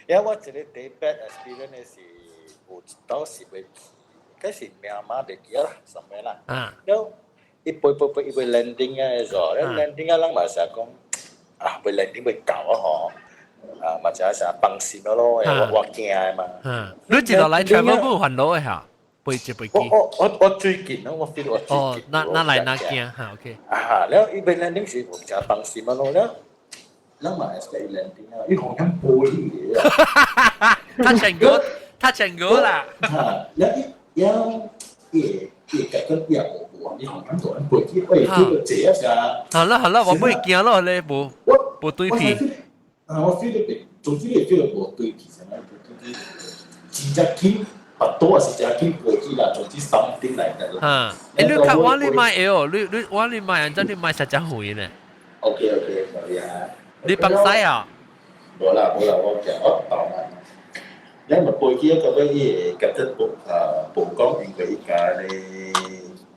因為我一個第一 bad experience 的是有一道是欲去，該是明媽袂記啦，啥物啦。了，伊飛飛飛，伊欲 landing 啊，時候，了 landing 啊，人嘛成日講啊，欲 landing 欲到啊吼，啊嘛就成日放心咯，我我驚的嘛。嗯，你一路來 travel 無煩惱的嚇？飛一飛機。我我我我最近咯，我 feel 我最近。哦，那那來那驚嚇，OK。啊，了伊欲 landing 時我誠放心啊咯，了，咱嘛 expect 伊 landing 啊，伊予咱玻璃的。他成功，他成功啦。哈，了伊了伊伊感覺伊也無無，伊予咱大咱飛機，喂，叫做坐啊啥。好啦好啦，我不會驚咯，你無無對皮。啊，我 feel 到，總之你 feel 到無對皮，啥物？總之真正緊。腹肚也是誠緊飛機啦，總之 something 來的啦。啊，欸，你看我你買哦，你你我你買，按怎你買實誠遠呢？OK OK，可以啊。你放屎啊？無啦無啦，我行我到嘛。你咪飛機個尾伊會覺得報啊報講，因為伊共咧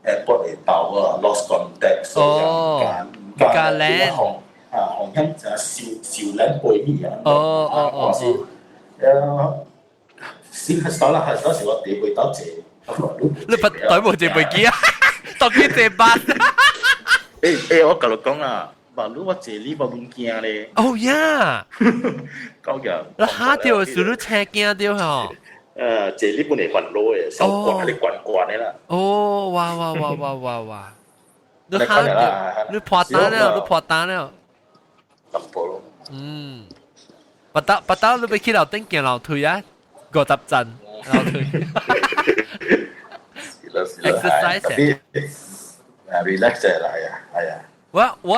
airport 會到啊 lost contact，所以唔敢咧。啊，風險就受受咱飛機啊。哦哦哦。哦。先係啦，係嗰時我地會到坐，你不對無坐飛機啊？當機坐巴。欸欸，我共你講啊，馬路我坐你無物件咧。哦呀，講嘅。你嚇著是你車驚著吼？坐你本來煩惱的，手慣你慣慣的啦。哦，哇哇哇哇哇哇！你嚇著，你破單了，你破單了。淡薄咯。嗯，不得不得，你欲去樓頂行樓梯啊？50層樓梯。 exercise 啊，relax 嚟啊，係啊。我我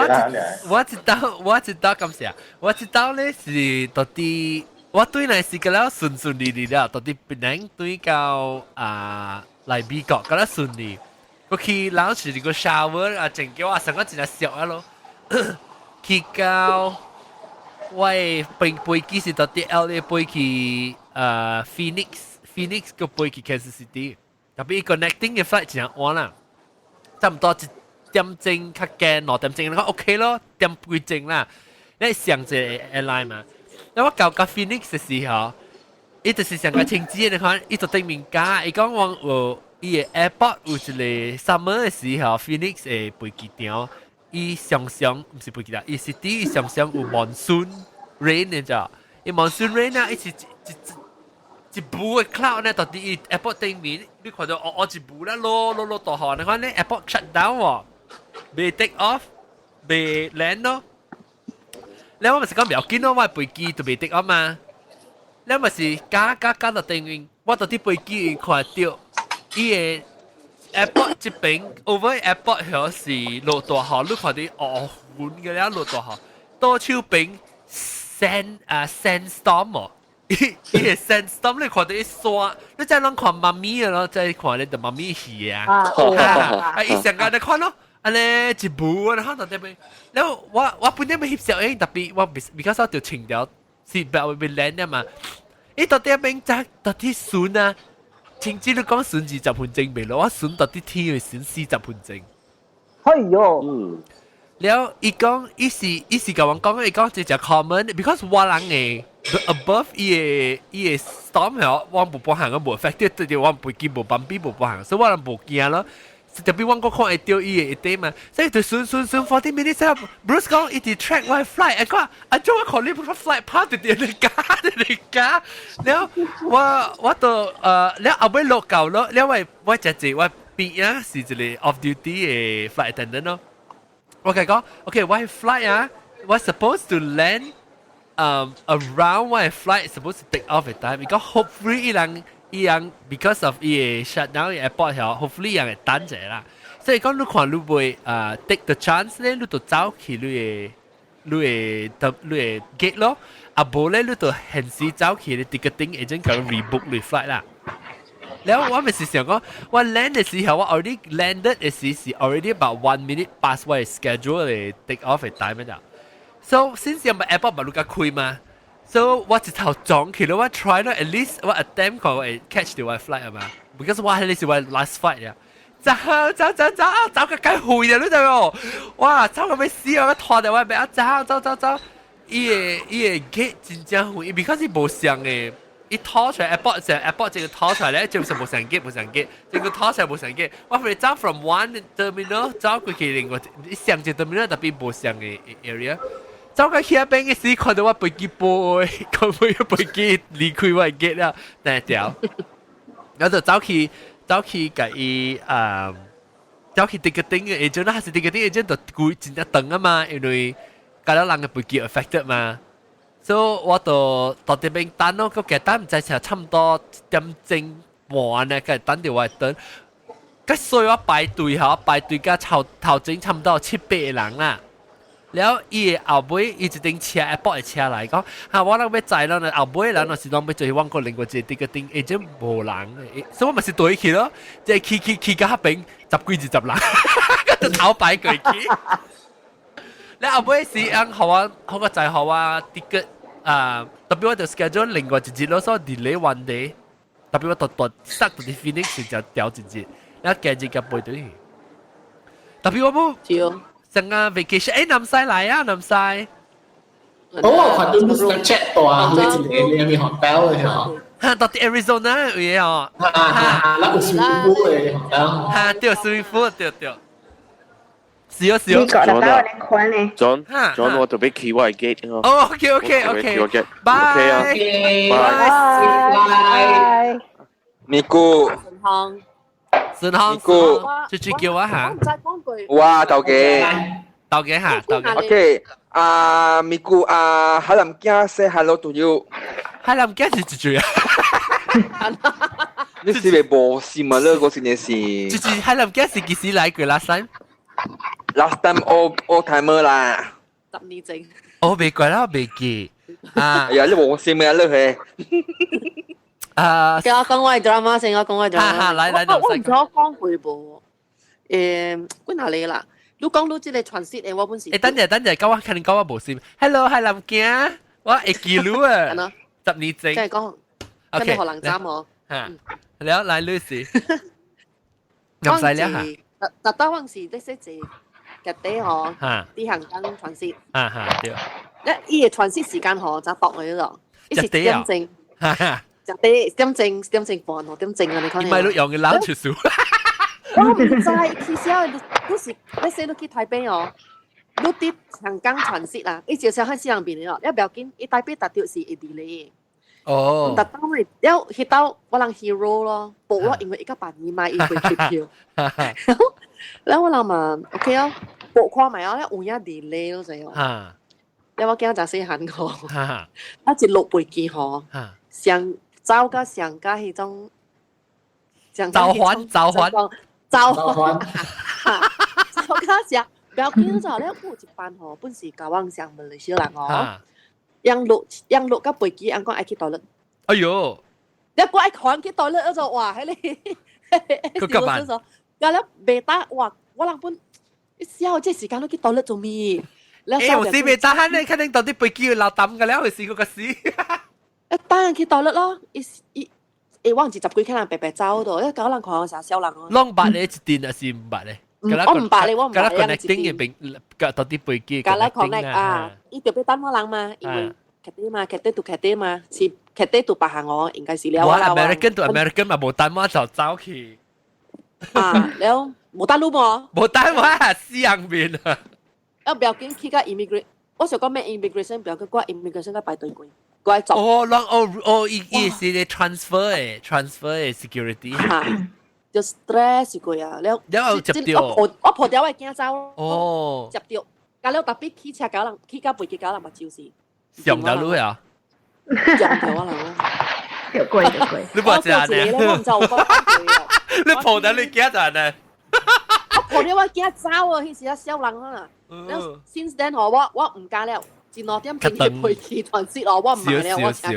我一道我一道感謝，我一道咧是到底我對來是個了順順利利了，到底檳城對到啊來美國個了順利。我去老是個 shower 啊，整叫我成個真係熟啊咯。去到我的飛飛機是到底 LA 飛去啊 Phoenix Phoenix 個飛去 Kansas City，特別 connecting 嘅 flight 真晚啦，差唔多一點鐘較緊，2點鐘你講 OK 咯，點幾鐘啦。你上一個 airline 嘛，你我到個 Phoenix 嘅時候，伊就是上個清子，你看，伊就頂面加，伊講講有伊個 airport 有一個 summer 嘅時候，Phoenix 嘅飛機場，伊常常毋是飛機場，伊 city 常常有 monsoon rain 嘅咋，伊 monsoon rain 啊，伊是一一一霧嘅 cloud 呢，到底伊 airport 頂面，你看到哦哦一霧啦，落落落大雨，你看呢 airport shut down 喎，未 take off，未 land 咯。你我咪是講唔要緊咯，我飛機就未 take off 嘛。你咪是加加加到頂面，我到啲飛機看到伊個 airport 這邊 over airport 響是落大雨，你看到哦雲嘅了落大雨，倒手邊 sand 啊 sandstorm 哦，伊伊個 sandstorm 你看到一沙，你真攏看媽咪嘅咯，即係看你的媽咪戲啊，啊伊上個你看咯。安尼一步啊，看到這邊，然後我本來欲翕相影，特別我 because 我就穿條 seat belt 欲 land 嘛，伊到底邊只到底船啊？清子你講船20分鐘袂落，我船到底天會船40分鐘。哎喲，了伊講伊是伊是共我講，伊講這隻 common，because 我人嘅 above 伊個伊個 storm 嗬，我無半項個無 affected，對對，我飛機無崩邊無半項，所以我人無驚咯。特別我閣看會到伊個一塊嘛，所以就順順順 40 minutes Bruce 講伊佇 track 我 flight，啊講啊做我看你 flight 跑佇佇咧加佇咧加，了我我就了後尾落到咯，了我我食一我邊啊是一個 off duty 的 flight attendant 咯，我共伊講，OK 我 flight 啊，我 supposed to land around 我 flight supposed to take off at time，伊講 hopefully 伊人。伊人 because of 伊個 shut down airport 曉，hopefully 伊人會等者啦。所以講你看你會啊 take the chance 咧，你就走去你個你個你個 gate 咯。啊無咧，你就現時走去你 ticketing agent 共 rebook 你 flight 啦。然後我咪是想講，我 land 嘅時候，我 already landed 嘅時是 already about 1 minute past 我嘅 schedule 嘅 take off 嘅 time 啦。So since 有咪 airport 咪你較開嘛？So 我一頭撞去咯，我 try 咯，at least 我 attempt 看我會 catch 到我 flight 係嘛？Because 我係呢是我 last flight 啊！走走走走，走個雞回啊！你知無？哇，走到欲死啊！我拖著我欲啊，走走走走，伊個伊個 gate 真正遠，because 伊無相嘅，伊拖出來 airport 成 airport 這個拖出來咧，就是無相 gate 無相 gate，這個拖出來無相 gate，我會走 from one terminal 走過去另外一上一 terminal 特別無相嘅 area。走到去遐邊嘅時，看到我飛機飛，看到我飛機離開我 gate 了，但係掉，然後就走去走去共伊啊，走去 ticketing 嘅 agent 啦，還是 ticketing agent 就規真正長啊嘛，因為甲了人嘅飛機 affected 嘛，所以我就到這邊等咯，個加等毋知是差唔多1點鐘半呢，佮等著我等，佮所以我排隊吼，排隊甲頭頭前差唔多七八個人啦。了伊的後尾，伊一頂車 airport 的車來講，哈，我攏欲載咱後尾人若是攏欲做阮個另外一個 ticketing agent 無人，所以我嘛是對去咯，即係去去去到彼邊十幾二十人，就頭排過去。了後尾是按予我，予我載予我 ticket 啊，特別我就 schedule 另外一日咯，所以 delay one day，特別我特特塞到啲 Phoenix 就調一日，了今日甲飛對去。特別我無。成個 vacation，誒，南西來啊，南西。我看到你 Snapchat 大，你一個你咪 hotel 嘅嗬。哈，到底 Arizona 有哦。哈哈，那個 swimming pool 嘅 hotel。哈，對，swimming pool，對對。是哦是哦。你覺得到你看呢？John John，我特別去我 gate 哦。哦，OK OK OK。 Bye。啊。拜。拜。咪姑。順康。順康。咪姑。最最叫我嚇。我唔知講句。哇，頭家。頭家嚇，頭家。 OK，啊，咪姑啊，海南囝 say hello to you。海南囝是一句啊。你是咪無心啊？你嗰時你是。就是海南囝是幾時來過 last time？ Last time all all timer 啦。 10年前。我未過啦，我未記。啊。哎呀，你無心啊，你係。啊！叫我講我 drama 先，我講我 drama。哈哈，來來，我我唔知我講過無？幾哪裡啦？你講到這個傳說的，我本是。誒，等陣等陣，講我肯定講我無心。Hello，係林囝，我會記錄啊。10年前。即係講，跟住學人斬我。嚇，了來 Lucy。唔使了嚇。特特當時啲識字，日底嗬，啲行緊傳說。啊哈，對。一伊嘅傳輸時間嗬，就度佢咯，一是點鐘，就啲點鐘點鐘半咯，點鐘啊！你看。唔係你用嘅冷出數。我唔知，其實你是你說你去台北哦，你佇香港傳輸啦，伊就少喺西洋邊咯，一不要緊，伊台北達到是會 delay。哦。達到咪了，去到我人 hero 咯，報咯，因為伊較便宜嘛，伊會機票。了我人嘛 OK 哦，報看覓哦，了有影 delay 咯就哦。了我囝誠細漢個，啊一落飛機吼，上走甲上甲彼種，召喚召喚召喚，走甲上，不要緊就了有一班吼，本是交往上馬來西亞人哦，樣落樣落甲飛機，翁講愛去 toilet。哎喲！你我愛看去 toilet 就哇，彼個，佢急慢。了了袂打哇，我人本一笑這時間都去 toilet 做咩？欸，我是袂打咧，肯定到底飛機會老抌個了，會死個個死。一等去 toilet 咯，伊伊欸，我毋是十幾個人白白走度，一九人看啥小人哦。攏捌咧一定還是毋捌咧？我毋捌咧，我毋捌咧。connecting 嘅邊，到底飛機。甲咱 connect 啊，伊特別等我人嘛，因為 Cathay 嘛，Cathay to Cathay 嘛，是 Cathay to 別行我應該是了。我 American to American 嘛，無等我就走去。啊，了無等你無？無等我死人面啊！啊，不要緊，去到 immigrate，我想講咩 immigration，不要緊，我 immigration 個排隊過，過來做。哦，攏哦哦，伊伊是咧 transfer 的，transfer 的 security。嚇，就 stress 過啊！了，了接到。我我抱掉我囝走。哦。接到，甲了特別起車搞人，起到飛機搞人目睭是。上到路啊！上到我人。著過著過。你冇食呢？我唔知有講你抱得你驚就呢？我抱掉我囝走啊！彼時啊，小人啊。了 since then 嗬，我我毋敢了，一兩點鐘去飛機傳說哦，我毋買了，我少。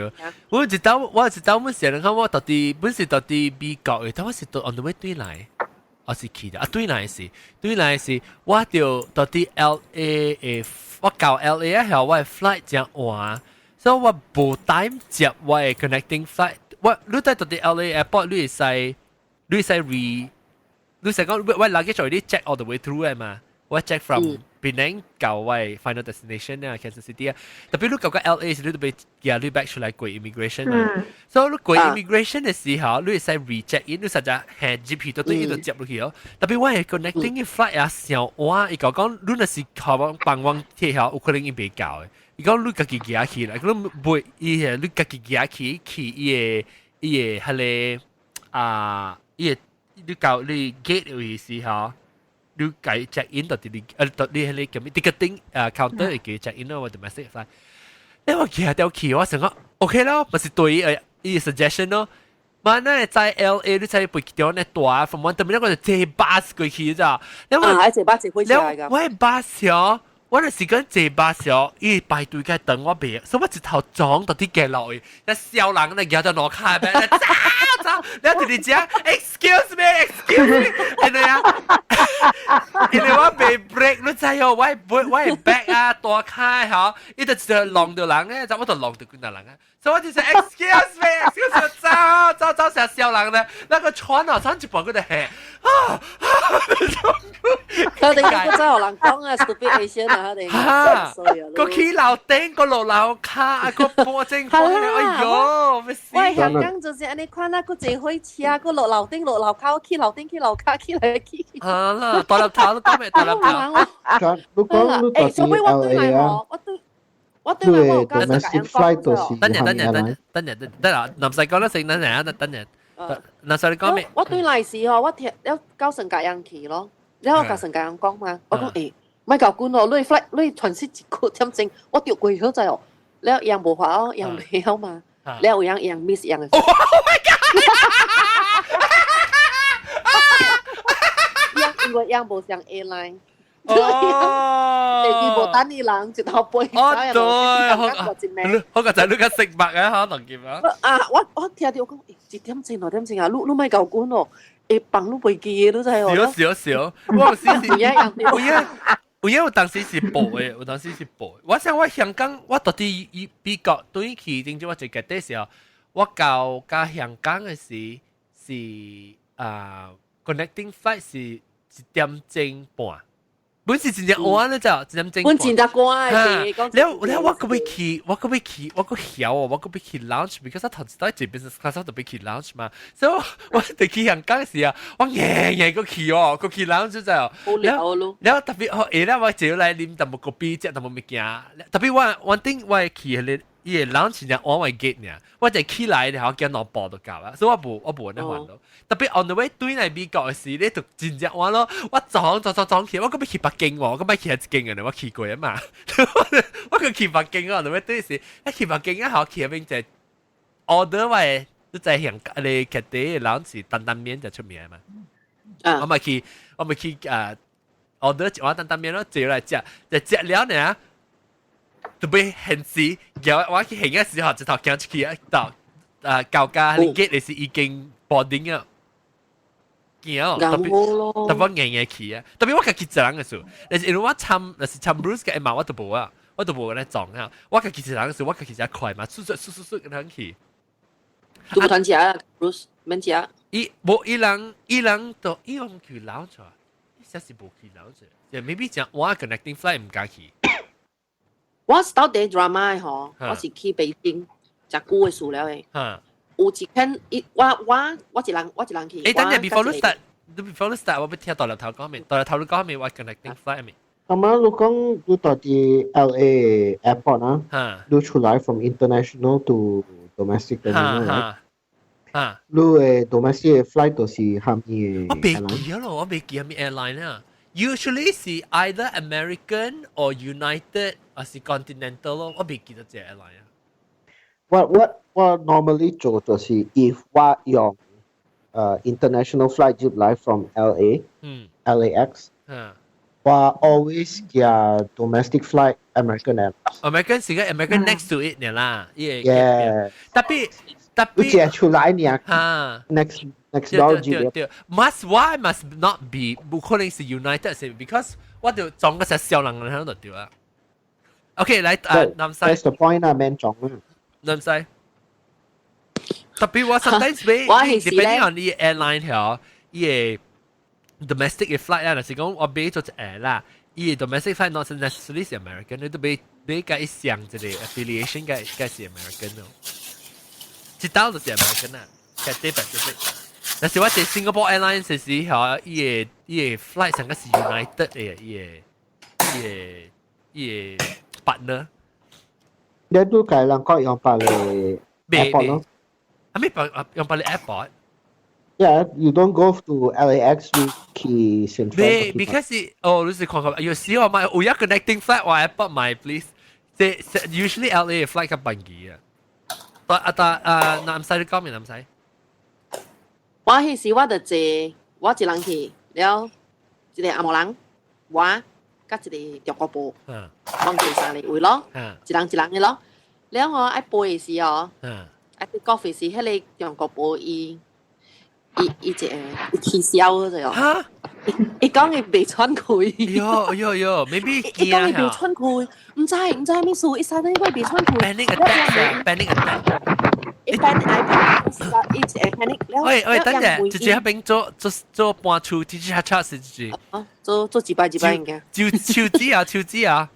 我一道我一道本時人看我到底本是到底美國的，但我是到 on the way 對來，我是去的啊對來是對來是，我就到底 LA 的，我到 LA 啊後，我的 flight 正晚，所以我無 time 接我的 connecting flight。我你在到底 LA airport 你會使你會使 re，你使講我 luggage already check all the way through 的嘛。我 check from 檳城到我 final destination 啊，Kansas City 啊，特別你到個 LA 時，你都被寄你 back 出來過 immigration 嘛。所以你過 immigration 的時候，你會使 recheck in，你實在係 GP 都對伊就接落去哦。特別我係 connecting flight 啊，上晚伊講講，你若是靠幫幫我貼下，有可能伊袂到的。伊講你家己行去啦，你袂伊係你家己行去去伊個伊個彼個啊，伊個你到你 gate 位時候。你計 check in 到啲你到你係你叫咩 ticketing counter 會叫 check in 咯，我 domestic flight。你我其實掉去，我想講 OK 咯，咪是對伊 suggestion 咯。嘛，那在 LA 你在飛機場咧大，from one terminal 我就坐 bus 過去咋。你我坐 bus 坐火車來㗎。我 bus 哦，我那時間坐 bus 哦，伊排隊嘅等我袂，所以我一頭撞到啲行落去，一小人咧舉到攞卡邊，走走，你直直講 excuse me，excuse me，因為啊，因為我袂 brake，你知哦，我我 back 啊，大開嗬，伊就直弄到人咧，就我就弄到幾多人啊，所以我就是 excuse me，excuse me，走走走，成小人咧，那個喘啊，喘一半佢就係啊，佢哋個真係人講啊，stupid Asian 啊，佢哋嚇，個起樓頂個落樓卡，個波正款，哎喲，咩事？喂，香港就是按呢款啊，閣坐火車，閣落樓頂落樓跤，去樓頂去樓跤，去來去。啊啦，大粒頭都講咩大粒頭？你講你欸，所以我對來吼，我對我對來我有甲 domestic flight 就是等陣等陣等陣等陣得啦，唔使講啦，先等陣啊，等陣。嗱，所以你講咩？我對來時吼，我聽了到聖家人去咯，了我共聖家人講嘛，我講欸，莫搞管哦，你 flight 你傳說一個點鐘，我著過好在哦，了伊無法哦，伊袂曉嘛，了有人伊 miss 伊的。 Oh my god！因為伊無上 airline。哦，地無等伊人一頭飛。哦，對，好，好個仔你較識白啊，可能見啊。啊，我我聽著我講，一點鐘兩點鐘啊，你你莫搞管哦，會放你飛機的，你知哦。少少少，我有時是，有影有影有當時是報的，有當時是報的。我想我香港，我到底以美國對去頂陣我一個的時候，我到甲香港的時是啊，connecting flight 是一點鐘半。本是真正晏咧就真正。本真正趕嘅，講。了了，我閣欲去，我閣欲去，我閣曉哦，我閣欲去 lounge，because 我頭一擺坐 business class 我就欲去 lounge 嘛，所以我就去香港時啊，我硬硬閣去哦，閣去 lounge 就。好了咯。了特別哦，下了我坐來啉淡薄咖啡，食淡薄物件。特別我 one thing 我會去彼個伊個 lounge 是晚我 gate 爾，我就起來然後行兩步就到啦，所以我無按呢煩惱。特別 on the way 對來美國的時，你就真正晚咯，我撞撞撞撞去，我閣欲去北京喎，我閣欲去一間嘅，我去過啊嘛，我閣去北京哦，on the way 對時，一去北京啊，好去彼邊就 order 我的，你知香港你劇地 lounge 是擔擔麵就出名嘛，我咪去啊 order 一碗擔擔麵咯，坐來食，就食了呢。特別現時，然後我去行嘅時候，一頭行出去啊，到啊到家你 gate 是已經 boarding 啊，驚特別特別硬硬去啊，特別我家己一人嘅時候，但是因為我參，若是參 Bruce 嘅嘛，我都無啊，我都無來撞啊，我家己一人嘅時候，我家己才快嘛，速速速速速咁樣去。都無通食啊，Bruce 免食。伊無伊人伊人都伊用去 lounge 啊，伊實是無去 lounge，就 maybe 講我 connecting flight 毋敢去。我是到底 drama 的吼，我是去北京食久的事了的。有一天，伊我我我一人我一人去。欸，等陣 before 你 start，before 你 start，我欲聽大粒頭講未？大粒頭你講未？我 connecting flight 未？咁啊，你講你到佇 LA airport 啊，你出來 from international to domestic terminal，你的 domestic flight 都是蝦米？我袂記咯，我袂記蝦米 airline 啊。Usually 是 either American or United，還是 Continental 咯，我袂記得這 airline 啊。我normally 做就是 if 我用international flight 入來 from LA，LAX，我 always 行 domestic flight American Airlines。 American 是個 American next to it 呢啦， Yeah。特別特別，你只出來呢？Next door 對對，must why must not be 無可能是 United 是 because 我就撞個隻小人喺度對啊。OK，來啊，南西。 That's the point 啊，免撞啊。南西。特別我 sometimes 俾 depending on 你 airline 條，伊個 domestic 嘅 flight 啊，就是講我買咗一個啦，伊個 domestic flight not necessarily 是 American，你都買買佮伊上一個 affiliation 嘅嘅是 American 咯。一道就是 American 啊，Cathay Pacific。但是我坐 Singapore Airlines 時候，伊個 flight 上個是 United 嘅，伊個 partner。你都計人講用百個 airport 咯。係咪用用百個 airport？ Yeah, you don't go to LAX, 你去 San Fran. Because 哦，你是看看，有時我買有一 connecting flight 我 airport 買 please。這 usually LA flight 較便宜啊。但啊但啊，南西你講未南西？我彼時我就坐我一人去，了一個紅毛人，我佮一個中國婆，攏坐三個位咯，一人一人的咯。了我愛飛的時哦，愛去咖啡時，彼個中國婆伊伊伊一個伊起痟咗哦。伊講伊袂喘氣。喲喲喲，maybe 伊講伊袂喘氣，毋知毋知咩事，伊啥呢？我袂喘氣。 Panic attack，panic attack。伊 panic 伊一個 panic 了。喂喂，等陣，直接彼邊做做做搬厝，吱吱恰恰是直接。做做幾擺幾擺應該。手手指啊，手指啊。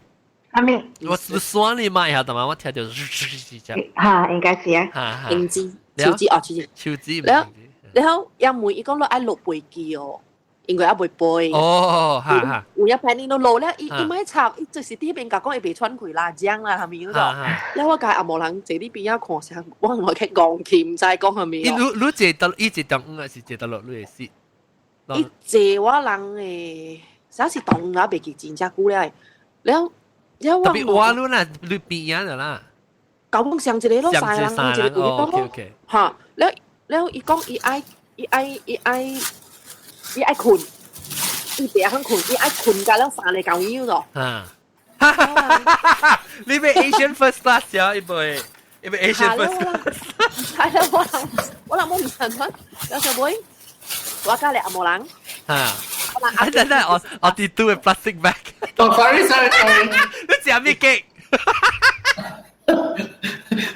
阿咩？我算你買下，但係我聽到。嚇，應該是啊。手指，手指哦，手指。手指。了，然後因問伊講你愛落飛機哦。因為猶未飛。哦，哈哈。有影 panic 都落了，伊伊莫插，伊就是佇彼邊共講伊袂喘氣啦，講啦，係咪嗰度？了我共紅毛人坐佇邊仔看啥，我我去戇去，毋知講啥物。伊你你坐到伊坐中央還是坐到落你的 seat？伊坐我人的，啥是當我袂記真正久了，了了我。特別我你啦，你邊仔的啦。九夢上一個咯，三個人一個位咯。哈，了了伊講伊愛伊愛伊愛。伊愛睏，伊袂曉睏，伊愛睏甲了三個共樣咯。啊！你欲 Asian first class 呀？伊袂，伊欲 Asian first class。係啦，我人我人冇唔成款，有時尾我佮咧紅毛人。啊！啊！等等，我我啲都係 plastic bag。哦，sorry sorry sorry。你食咩 cake？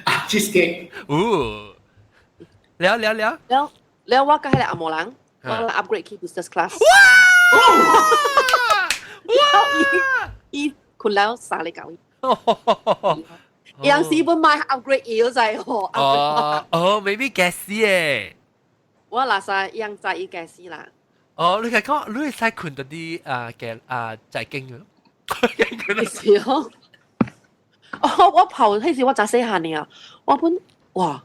啊，cheesecake。哦，了了了。了了，我佮彼個紅毛人。我 upgrade 去 business class。哇！哇！困了三禮九。有時本買 upgrade 伊就係哦哦，maybe gas 誒。我嗱晒樣在伊 gas 啦。哦，你係講你係使困到啲啊嘅啊在經嘅咯。是哦。哦，我跑迄時我真細漢爾，我本哇，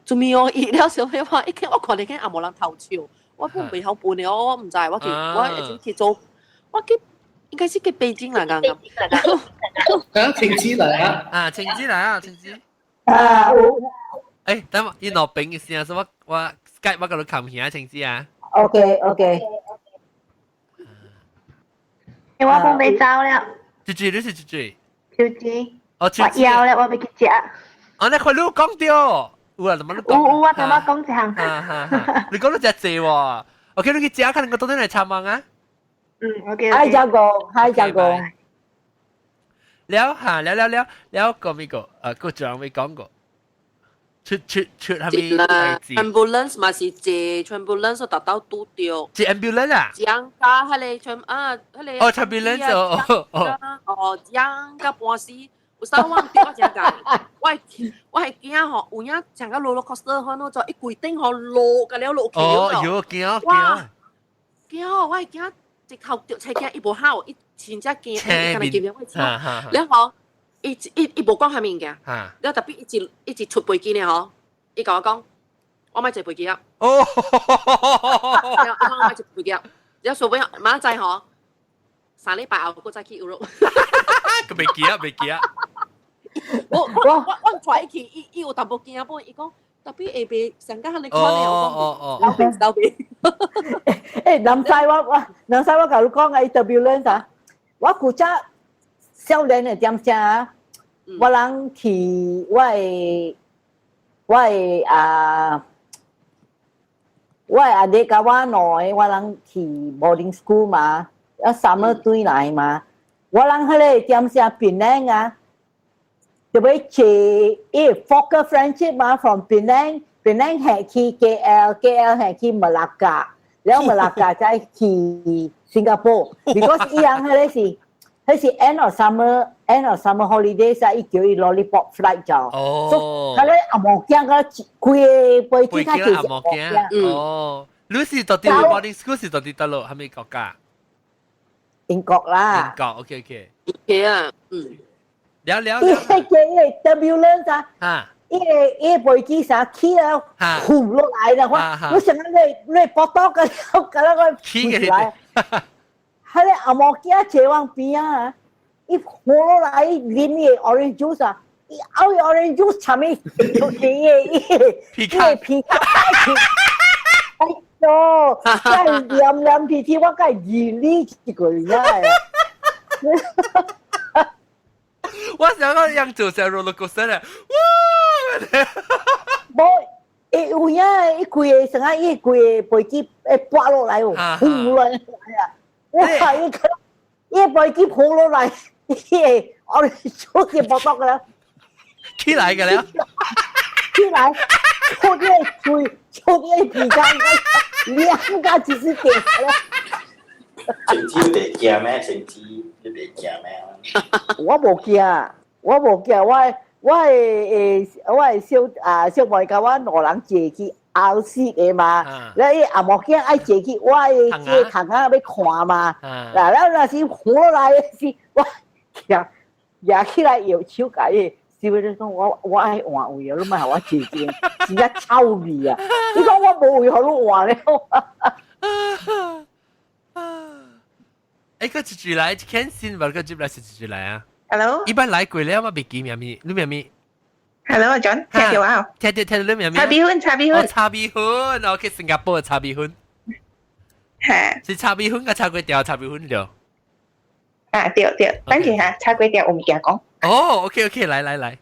做咩哦？伊了小妹話，一見我看你見也無人偷笑，我本袂曉分的，我毋知，我去我已經去做，我去應該是去北京啦，剛剛。啊，晴子來啊！啊，晴子來啊，晴子。啊，有。誒，等我伊落餅嘅時候，我我 Skype 我甲你冚起啊，晴子啊。 OK OK。我講未走了。豬豬，你是豬豬。秋子。哦，我枵咧，我欲去食。哦，你看你講著，有啊，怎麼你講？有有，我頭仔講一項。你講到食濟喎，OK，你去食，可能我倒轉來參問啊。嗯，OK。嗨，จั公，嗨，จั公。了嚇，了了了了，個咪個，個仲未講過。出出出係咪啦？Ambulance 嘛是坐 ambulance 達到拄著。坐 ambulance 啊？將加迄個全啊，迄個。哦，ambulance 哦哦哦，將甲半死。有時我毋對我真共，我我係驚吼，有影像個 roller coaster 款咯，就一規頂吼落個了落去哦，喲，驚驚。驚，我係驚直頭著車驚，伊無好，伊真正驚，伊敢若驚我車。了後，伊伊伊無講啥物物件，了特別伊一伊一出飛機呢吼，伊共我講，我莫坐飛機啊。哦，我莫坐飛機啊。了所尾明仔載吼，3禮拜後閣再去 Europe。佢未記啊，未記啊。我我我我帶伊去，伊伊有淡薄驚本，伊講特別會袂上甲遐尼款的，我講老病老病。誒，南西我我南西我共你講啊，伊 turbulence 啊，我古早少年的點聲啊，我人去我的我的啊，我的阿弟佮我兩个，我人去 boarding school 嘛，啊 summer 轉來嘛，我人彼个點聲檳城啊，就欲坐伊 Fokker Friendship 嘛，from Penang，Penang 下去 KL，KL 下去馬拉加，了馬拉加再去新加坡，because 伊人彼个是，彼是 end of summer，end of summer holidays 啊，伊叫伊 lollipop flight 就，哦，彼个阿毛囝個規個飛機較阿毛囝，哦，你是到底 boarding school 是到底佗落，啥物國家？英國啦。英國，OK OK。 OK 啊，嗯。了了。伊個個 turbulence 啊，伊個伊個飛機啥起啊，呼落來啦，我我想講你你搏到個個那個起嘅來，彼個阿毛囝坐往邊啊，伊呼落來啉伊個 orange juice 啊，伊拗伊 orange juice 尋伊，就是伊個伊個伊個皮卡。哎喲，真係黏黏貼貼，我梗係二呢一個人啊！我想講樣做成 roller coaster 咧，哇！無，伊有影，伊規个成啊，伊規个飛機會撥落來哦，呼落來啊！哇！伊個伊飛機撲落來，伊個我出去無得啦，起來個了，起來，出個嘴，出個鼻孔，兩個一支點了。成知你驚咩？成知你袂驚咩？我無驚，我無驚，我我會我會小啊小妹佮我兩人坐去後室的嘛，了伊阿毛囝愛坐去我的這個窗仔欲看嘛，嗱，了若是呼落來時，我舉舉起來搖手共伊，師傅就講我我愛換位啊，你莫予我坐這，真正臭味啊！伊講我無位予你換咧。誒，個一句來，看先，無個接來是一句來啊。 Hello，一般來過了嘛，袂記名咪，你名咪？Hello，阿 John，聽到啊？聽到聽到你名咪？茶米粉，茶米粉。茶米粉，OK，新加坡的茶米粉。嚇。是炒米粉佮炒粿條，炒米粉對。啊，對對，等陣下炒粿條有物件講。哦，OK OK，來來來。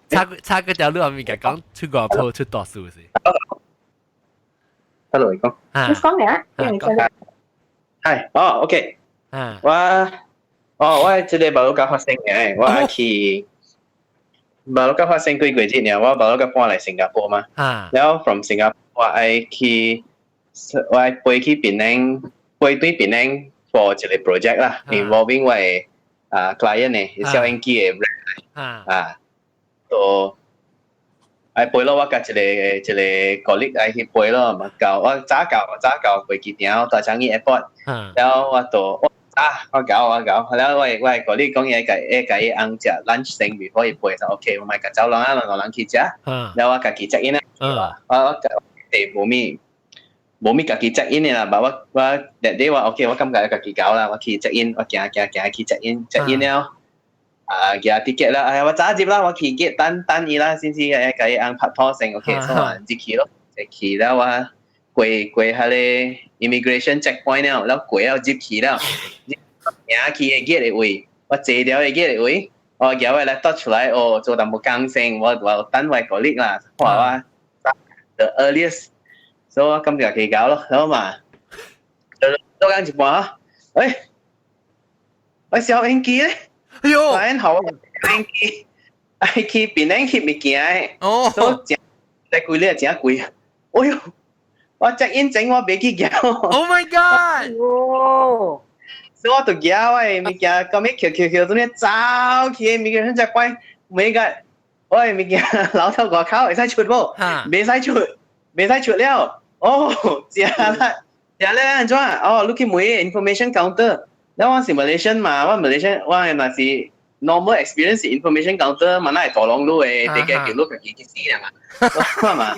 炒炒粿條你有物件講，出外婆出大事是？ Hello，你講。你講嚟啊？係，哦，OK。我，哦，我這個馬六甲發生嘅，我去馬六甲發生幾個月呢，我馬六甲搬來新加坡嘛。然後 from 新加坡我愛去，我愛飛去檳城，飛對檳城。for 一個 project 啦，involving 我嘅啊 client 呢，小英機嘅 brand 啊，都愛飛咯，我佮一個一個 colleague 愛去飛咯，嘛到我早到早到飛機場，到樟宜 airport，了後我就我早我到我到，了後我我 colleague 講伊會共會共伊翁食 lunch 先 before 伊飛就 OK，我莫共走人啊，兩個人去食，了後我家己 check in 啊，我我地無物。無物家己 check in 的啦，但我我 that day 我 OK，我感覺家己搞啦，我去 check in，我行行行去 check in，check in 了，啊，寄 ticket 啦，哎呀，我早入啦，我去 gate 等等伊啦，先至會共伊翁拍拖先，OK，所以我入去咯，入去了我過過彼個 immigration checkpoint 了，了過了入去了，行去的 gate 的位，我坐著的 gate 的位，我舉我 laptop 出來，哦，做淡薄工先，我我等我 colleague 啦，看我 the earliest。所以我感覺幾搞咯，好嘛？做緊一半啊，喂，我小英機咧，哎喲，然後英機，愛去檳城翕物件的，哦，所以真，太貴咧，真貴，哎喲，我 check in 前我袂記寄，Oh my god！哦，所以我就寄我的物件，後尾抾抾抾，做咩走去物件真怪，每個我的物件留到外口會使出無？袂使出，袂使出了。哦，食啦，食咧按怎？哦，你去問 information counter。了我是 Malaysian 嘛，我 Malaysian 我若是 normal experience information counter 嘛，那會大龍路的，地個叫你家己去死啦嘛，我嘛。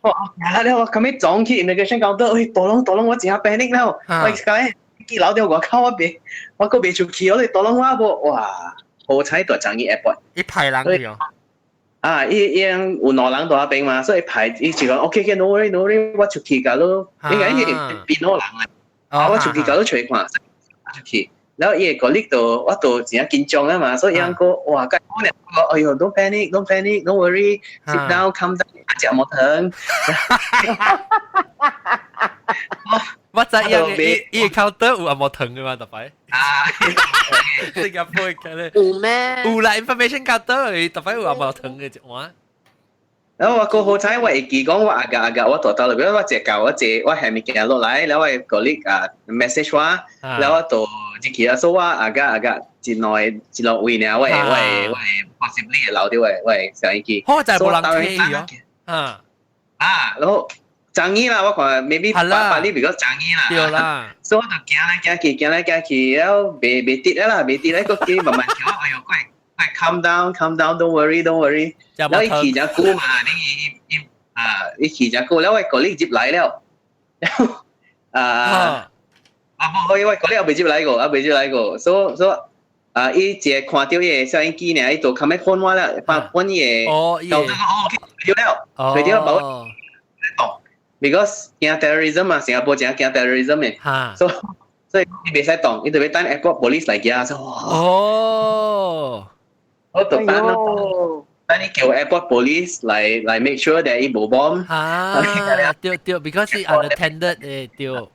我啊了，我後尾撞去 immigration counter，喂，大龍大龍，我真 panic 了，我講記留掉外口我袂，我閣袂出去，我你大龍我無，哇，好彩佇樟宜 airport。一排人去哦。啊，伊伊有兩人佇那邊嘛，所以排伊就講 OK OK，no worry no worry，我出去共你，應該是邊個人啊？我出去共你揣看，出去，然後伊個 colleague 就我就真緊張啊嘛，所以伊講哇，該好呢，哎喲，don't panic，don't panic，don't worry，sit down，calm down，食無糖。我知伊伊 counter 有紅毛糖嘅嘛，特擺。啊，新加坡嘅咧。有咩？有啦，information counter 伊特擺有紅毛糖嘅一碗。然後我過好彩，我會記講我阿個阿個，我大到落，我坐到我坐我下物件落來，然後我 colleague 啊 message 我，然後我就入去啊，所以我阿個阿個一兩一兩位呢，我會我會我會 possibly 會留著我我相機。好在無人聽哦。啊啊，然後。樟宜啦，我看 maybe 八八里比較樟宜啦。對啦。所以我就行來行去，行來行去，然後袂袂跌啦，袂跌咧，閣去慢慢行。哎喲，快快 calm down，calm down，don't worry，don't worry。然後伊去誠久嘛，你伊伊啊，伊去誠久，了我 colleague 入來了。啊啊，無，我 colleague 也未入來過，也未入來過，所以所以啊，伊一個看著伊个攝影機呢，伊就較欲phone 我了，phone 伊个，哦，哦，對了，對了，把我動。because 驚 terrorism 嘛，新加坡真驚 terrorism 的，所以所以伊袂使動，伊就欲等 airport police 來舉，說哇，哦，我就等咯，等伊叫 airport police 來來 make sure that 伊無 bomb。啊，對對，because 是 unattended 的對。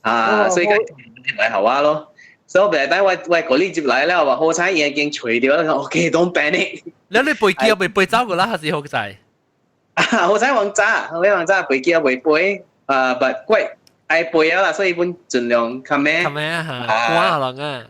啊，所以佢入來予我咯。所以後等我我 colleague 入來了，話好彩伊已經揣著啦，OK，don't panic。你你飛機未飛走過啦，還是好在？好彩往早，好彩往早飛機未飛，啊，but 貴愛飛啊啦，所以阮盡量較咩？較咩啊？趕人啊！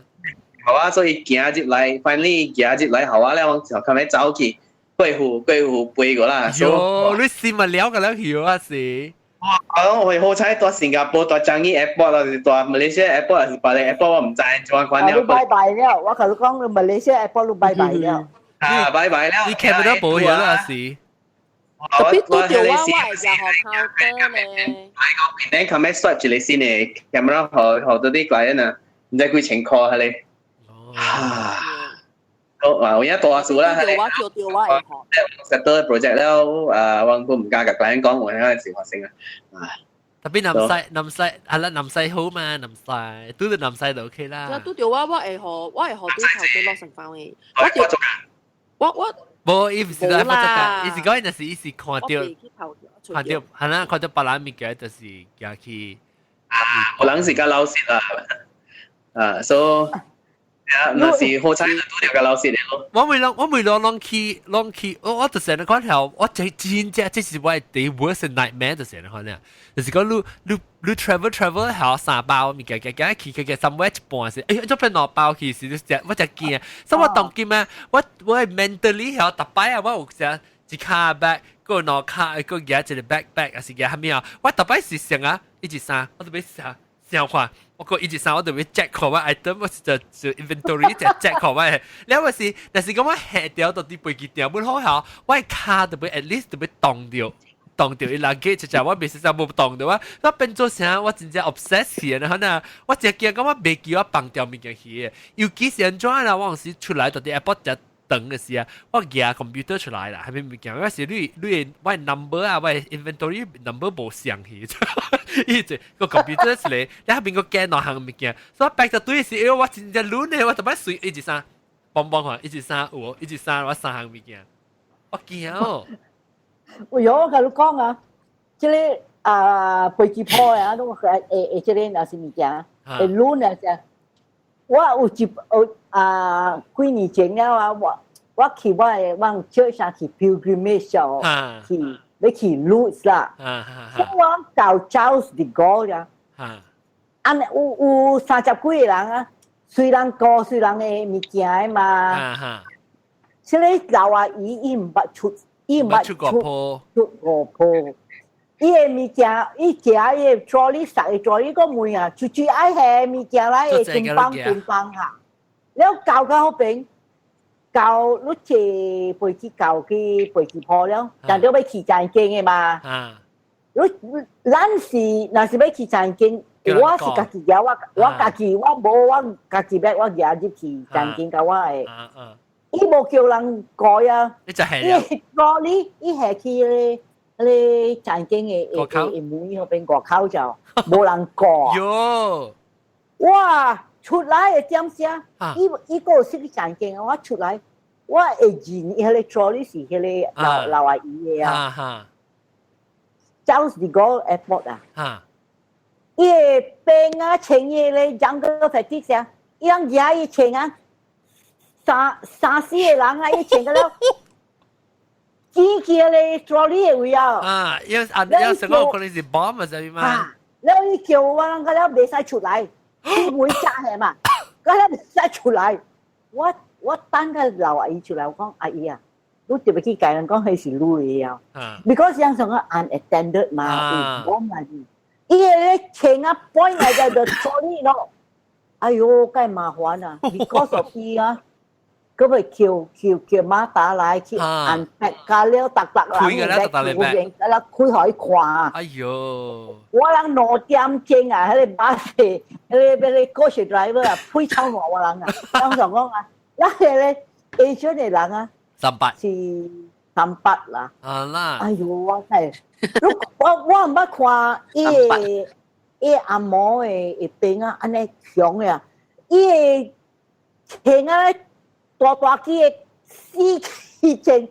好啊，所以行入來，finally 行入來，予我了，就較咩走去過戶過戶飛過啦。喲，你死咪了個了去啊是？我我好彩佇新加坡佇樟宜 airport，還是佇馬來西亞 airport，還是別个 airport，我毋知怎款了。你拜拜了，我共你講，馬來西亞 airport 你拜拜了。啊，拜拜了。你 camera 無去啦是？特別拄著我，我會食予 counter 咧。你琴日 swipe 一個新的 camera，予予到啲 client 啊，毋知幾千塊彼個。啊！好啊，有影大事啦，彼個。我叫著我會予。settle project 了，啊，我都毋敢共 client 講，有影事發生啊。啊！特別南西南西係啦，南西好嘛，南西拄著南西就 OK 啦。拄著我，我會予我會予對頭對落成翻嘅。我著我我。無，伊毋是來負責，伊是講，就是伊是看著，看著，係啦，看著別人物件，就是行去。啊，有人是較老實啦，啊，所以啊，若是好彩就拄著個老師了。我未攏我未攏攏去攏去，我就成日講條，我真真正這是我的 the worst nightmare 就成日講咧，就是講你你你 travel travel 係三包物件，加去去去 somewhere 一半是，哎，做變兩包去是，就我真驚。所以我當今啊，我我 mentally 係逐擺啊，我有時一卡 bag，個兩卡，個舉一個 backpack，還是舉啥物啊？我逐擺是想啊，一二三，我特別想。想看，我個一二三，我特別 check 看我 item，我是就就 inventory 就 check 看我的。了我是，但是講我下掉到佇飛機場本好後，我的跤特別 at least 特別擋著，擋著伊 luggage 就我袂使無擋著我，我變做啥？我真正 obsess 去，然後呢，我真驚講我袂記我放掉物件去，尤其是按怎啦，我有時出來到佇 airport 就等嘅時啊，我舉 computer 出來啦，係咪物件？我是你你我 number 啊，我 inventory number 無相去，伊這個 computer 是咧，你下邊個鏡兩項物件，所以我 back 就對是，哎，我真正亂咧，我特別隨一二三，幫幫看，一二三有，一二三我三項物件，我驚哦。哎喲，我共你講啊，這個啊飛機鋪啊，攏會會這個若是物件，會亂啊只。我有一有啊幾年前了啊，我我去我的往 church 去 pilgrimage 去欲去 Lourdes 啦。所以我到 Charles de Gaulle 啦。按有有三十幾個人啊，隨人顧隨人的物件的嘛。這個老阿姨伊毋捌出，伊毋捌出外坡，出外坡。伊的物件，伊食伊的 trolley 塞的 trolley 個門啊，就最愛下物件來會肩膀肩膀哈。了到到彼邊，到你坐飛機到去飛機鋪了，但著欲去餐間的嘛。你咱是若是欲去餐間，我是家己舉，我我家己我無我家己欲我舉入去餐間共我的。伊無叫人顧啊，你就係伊 trolley 伊下去咧。彼餐間的的的門彼邊外口就無人顧。喲！哇！出來的點聲，伊伊閣有識去餐間，我出來，我會認伊彼個 trolley 是彼個老老阿姨的啊。Charles de Gaulle Airport 啊。伊的邊啊，穿伊咧 jungle fatigue 啊，伊人舉伊穿啊，三三四個人啊，伊穿個了。機器咧 trolley 的位啊！啊，要啊要成個可能是 bomb 啊，係嘛？了伊叫我人個了袂使出來，伊會炸係嘛？個了袂使出來，我我等個老阿姨出來，我講阿姨啊，你特別去共人講彼是你的啊，because 人上個 unattended 嘛，有 bomb 來，伊個咧穿啊 point 來就就 trolley 咯，哎喲，介麻煩啊，because of 伊啊。佢咪叫叫叫馬達來去 unpack 加了，逐逐人開個啦，逐逐禮拜，啦開予伊看。哎喲！我人兩點鐘啊，彼個巴士，彼個彼個 coach driver 啊，呸臭我我人啊，當時講啊，那個咧 Asian 的人啊，三八是三八啦。啊啦！哎喲，我真係，我我毋捌看伊个伊個紅毛的的兵啊，按呢強的啊，伊个穿啊。大大支的死氣症，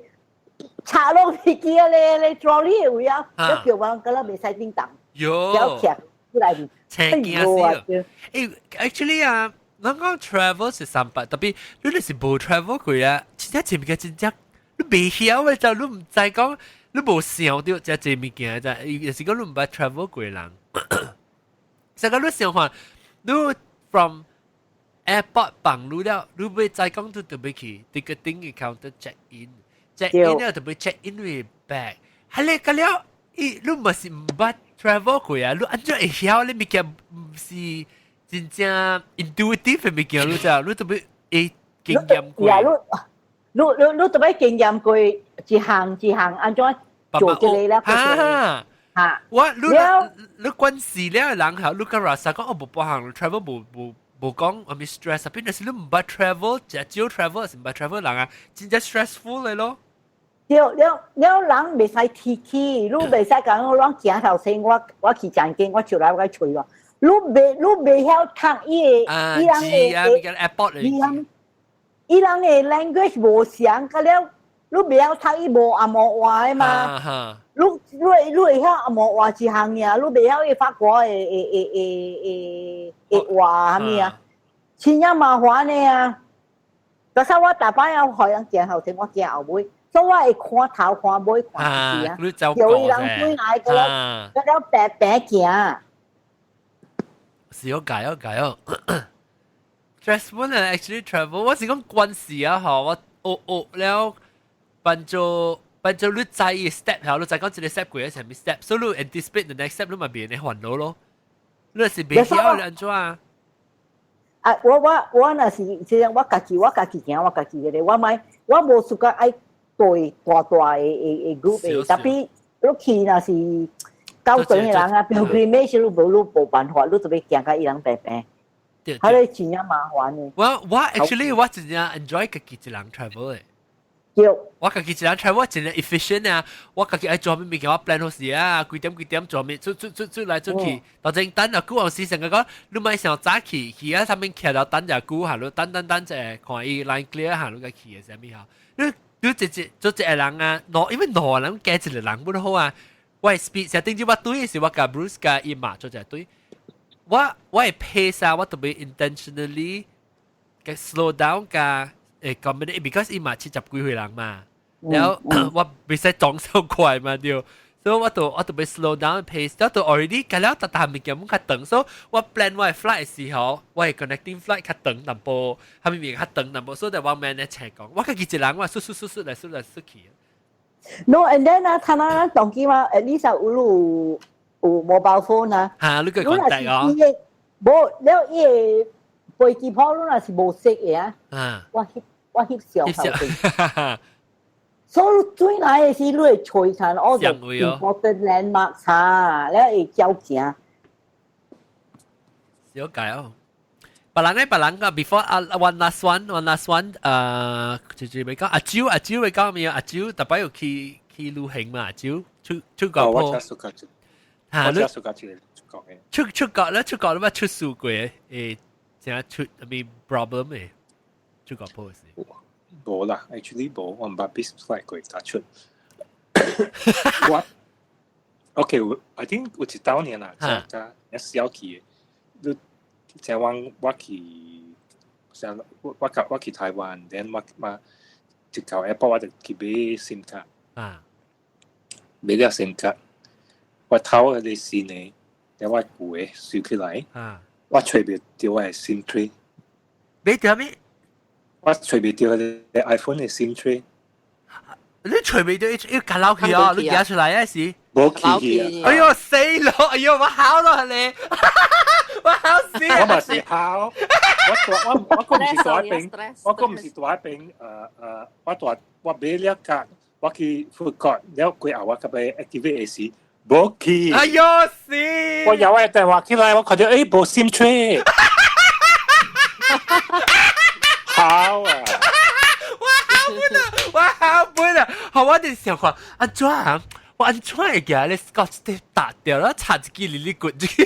插落去機啊咧咧 trolley 的位啊，就叫我覺得袂使叮當，喲，徛出來。青驚死！欸，actually 啊，咱講 travel 是三百，特別你若是無 travel 過啊，真正這物件真正你袂曉的就你毋知講，你無想著這這物件就，就是講你毋捌 travel 過人。這個你想看，你 from airport 放你了，你欲再講就特別去 ticketing counter check in，check in 了特別 check in 你 bag，係咧個了，伊你毋是毋捌 travel 過啊，你按怎會曉你物件毋是真正 intuitive 的物件，你知你特別會經驗過。你你你特別經驗過一項一項按怎做這個了？哈哈，我你你關事了人後，你佮 rasa 講哦無別項 travel 無無。無講啥物 stress 啊，變就是你毋捌 travel，食少 travel 是毋捌 travel 人啊，真正 stressful 的咯。對，了了人袂使提起，你袂使講我攏行頭先，我我去餐間，我出來我該揣咯。你袂你袂曉讀伊个，伊人的，伊人伊人的 language 無相，佮了你袂曉讀伊無紅毛話的嘛？你你你會曉紅毛話一項爾，你袂曉伊法國的的的的的的話啥物啊？真正麻煩的啊！可是我逐擺啊，予人行後前，我行後尾，所以我會看頭看尾看一次啊。有伊人轉來個了，個了白白行。是哦，解哦，解哦。Stressful 啊，actually travel，我是講關事啊，嗬，我學學了，變做變做你知伊 step 嚇，你知講一個 step 過一啥物 step，所以你 anticipate the next step，你嘛袂會煩惱咯。你是袂曉你按怎啊？啊！我若是這樣，我家己行，我家己個，我莫我無喜歡愛對大大的的 group 的，特別你去若是教堂的人啊，pilgrimage 你無辦法，你就欲行共伊人平平，彼个真正麻煩的。我 actually 我真正 enjoy 家己一人 travel 的。對。我家己一人 travel 真正 efficient 啊！我家己愛做啥物物件，我 plan 好勢啊，幾點幾點做咩，出出出出來出去。當陣等啊，久有時成個講，你莫想早去，去啊上面徛了等遮久，下你等等等者，看伊 line clear 下你才去的啥物吼。你你一一做一個人啊，兩因為兩個人加一個人不好啊。我的 speed 成頂住我對是我共 Bruce 共伊嘛做一個隊，我的 pace 啊，我特別 intentionally 嘅 slow down 加會 accommodate because 伊嘛七十幾歲人嘛，然後我袂使撞手快嘛對，所以我就欲 slow down pace，我就 already 甲了逐逐物件較長，所以我 plan 我的 flight 的時候，我的 connecting flight 較長淡薄，啥物物件較長淡薄，所以我免咧請講，我家己一人我速速速速來速來速去。 No, and then 啊，他那當機嘛，at least 有有有 mobile phone 啊。嚇，你個 contact 哦。無，了伊個飛機票你若是無識的啊。我翕相頭先。所以轉來的時，你會揣看 all the important landmarks 啊，了會照行。小解哦。別人咧，別人個 before 啊，one last one，one last one，就是咪講阿蕉，阿蕉會講咩？阿蕉特別有去旅行嘛，阿蕉出國我出國嚇，你出國出國嘅。出國咧，出國你捌出事過誒？正出咩 problem 誒？出國鋪時。無啦，actually 無，我毋捌 business flight 過打出。我 OK，I think 有一當年啦，才才小去的，你像我我去，像我去台灣，then 我嘛一到 airport 我就去買 SIM 卡，買了 SIM 卡，我偷彼個新的，然後我舊的收起來，我揣袂著我的 SIM tray。買著咩？我揣袂著彼個 iPhone 的 SIM tray。你揣袂著，伊夾落去哦，你夾出來啊是？無去啊！哎喲死咯！哎喲我好咯你，我好死。我嘛是好，我我我毋是蹛彼爿，我閣毋是蹛彼爿，我蹛我買了卡，我去 food court，了過後我較欲 activate 的時，無去。哎喲死！我搖我的電話起來，我看著欸無 SIM tray。好啊！我好本啊！我好本啊！好，我哋想看按怎啊？我按怎會記咧 Scotch tape 打掉了，插一支哩哩滾去。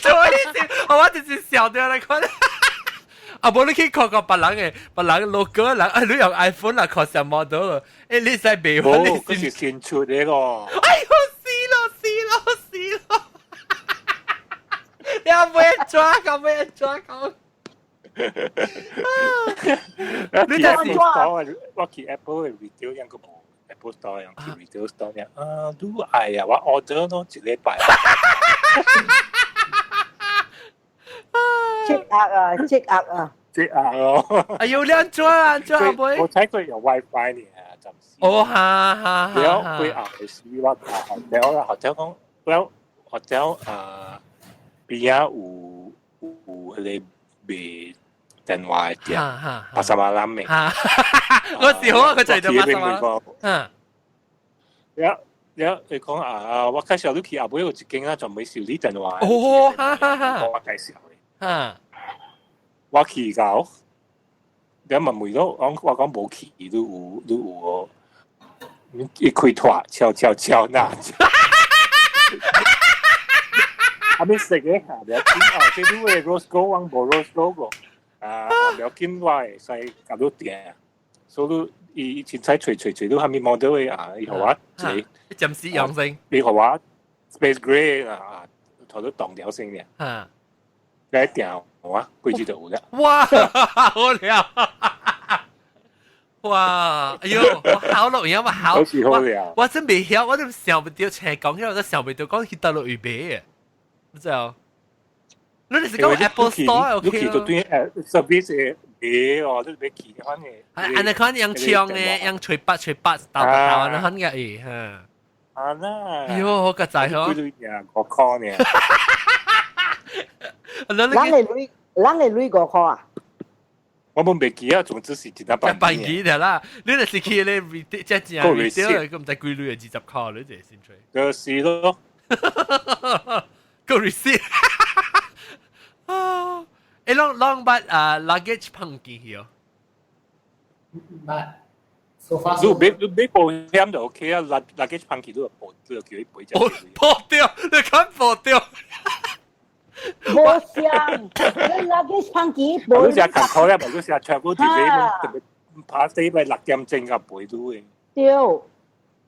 做意思？我就是笑掉來看。啊，無你去看看別人的，別人 local 人，啊，你用 iPhone 啦，看啥 model？欸，你使賣我？無，嗰是新出的咯。哎喲，死咯死咯死咯！你要抓，搞咩抓搞？你 Apple Store，我去 Apple 的 retail 樣個無 Apple Store 樣去 retail store 樣，啊，你愛啊，我 order 咯一禮拜。積壓啊，積壓啊，積壓咯。哎呦，你按怎按怎阿妹？我睇佢有 WiFi 呢，暫時。哦，哈哈哈。了佢後時我 hotel 啦，hotel 講，了 hotel 啊，邊仔有彼個賣電話的店，pasar malam 的。我是好啊，佢就係 pasar malam。嗯。了了，伊講啊，我介紹你去後尾有一間啊，專門修理電話。哦，哈哈哈。我介紹的。我去到，你問問咯，我講無去，你有哦，一開拖敲敲敲那。還沒食嘅，唔要緊哦，這你的 rose gold 我無 rose gold 個，啊，唔要緊，我會使共你訂，所以伊凊彩揣揣揣到啥物 model 的啊，伊予我一個暫時養成，伊予我 space grey 啊，頭都擋掉先爾，來訂。啊，幾日就有啦。哇，好了！哇，哎呦，我考落而家我考，我我真未曉，我都想唔到，斜講起我都想唔到，講去大陸預備嘅，唔知啊。你是講 Apple Store OK 你去到對 service 嘅買哦，你別去反嘅。按你看用槍嘅，用吹筆吹筆，打打完很嘅誒，嚇。啊啦！哎呦，好個仔嗬。幾多5塊呢？人嘅鐳，人嘅鐳5塊啊？我冇未記啊，總之是一單辦記得啦。你若是去咧，即正 retail，佢唔知幾鐳啊，20塊，你這先吹。就是咯，個 receipt。啊！誒，攏攏捌啊，luggage 碰見去哦。捌。So far 你買你買保險就 OK 啊，luggage 碰見都保，都叫佢賠就。破掉，你看破掉。無相，你 luggage 碰見無。你成日近咧，無你成日 travel delay，特別拍死咪6點鐘甲賠都嘅。對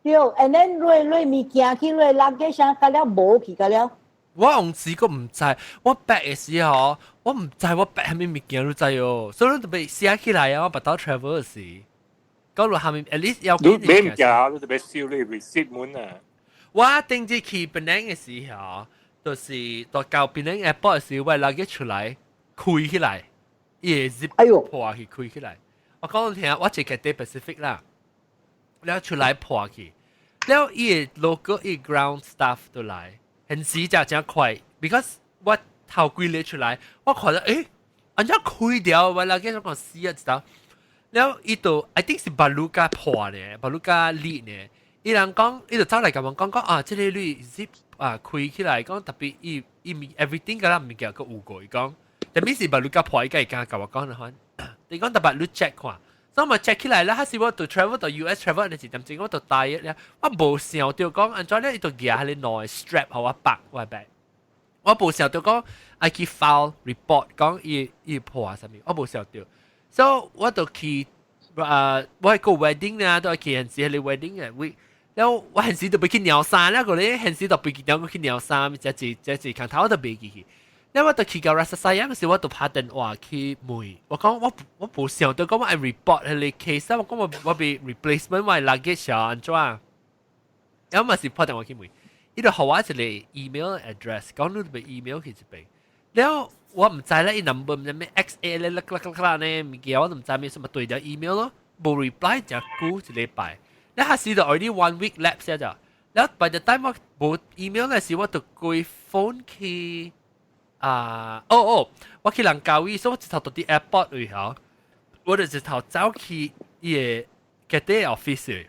對，and then 你物件去你 luggage 啥，甲了無去甲了。我往時個唔知，我 bag 嘅時候，我唔知我 bag 係咩物件都知哦，所以特別寫起來啊，我捌到 travel 時，講落下面 at least 要。你買物件，你特別燒你 receipt 滿啊。我頂次去檳城嘅時候，就是到到檳城 airport 時，我 luggage 出來開起來，伊會 zip 哎呦破去開起來。我講你聽，我坐 Cathay Pacific 啦，了出來破去，了伊個 local 伊 ground staff 都來。很時就真快，because 我頭幾日出來，我看到誒，按怎開掉，我來叫講死啊，知道？了伊就 I think 是 baru 甲破呢，baru 甲裂呢。伊人講，伊就走來共我講講啊，這個你 zip 啊開起來，講特別伊伊 everything 個啦物件個有過，伊講，特別是 baru 甲破，伊會敢共我講的款。你講特別你 check 看。所以我 check 起來咧，還是我到 travel 到 US travel 那一點鐘，我就大約咧，我無想到講按怎咧，伊就舉彼個兩個 strap 予我綁我 bag。我無想到講愛去 file report 講伊伊破啊啥物，我無想到。所以我就去啊，我個 wedding 呢，都去現時彼個 wedding 嘅位。了我現時就欲去鳥衫，了個咧現時就袂記得去鳥衫，這一這一空頭我都袂記去。了我就去到 Rasa Sayang 時，我就拍電話去問，我講我我無想到講我愛 report 彼個 case，我講我我欲 replacement 我 luggage 啊，按怎？了嘛是拍電話去問，伊就予我一個 email address，講你欲 email 去這邊。了我毋知咧，伊 number 毋知咩 X A 咧，啦啦啦啦呢，物件我都毋知咩什麼對著 email 咯，無 reply 誠久一禮拜。了下時就 already one week lapse 咗。了 by the time 我無 email 咧時，我就開 phone 去。啊，哦哦，我去蘭卡威，所以我一頭到佇 airport 位吼，我就一頭走去伊個 Cathay office 嘅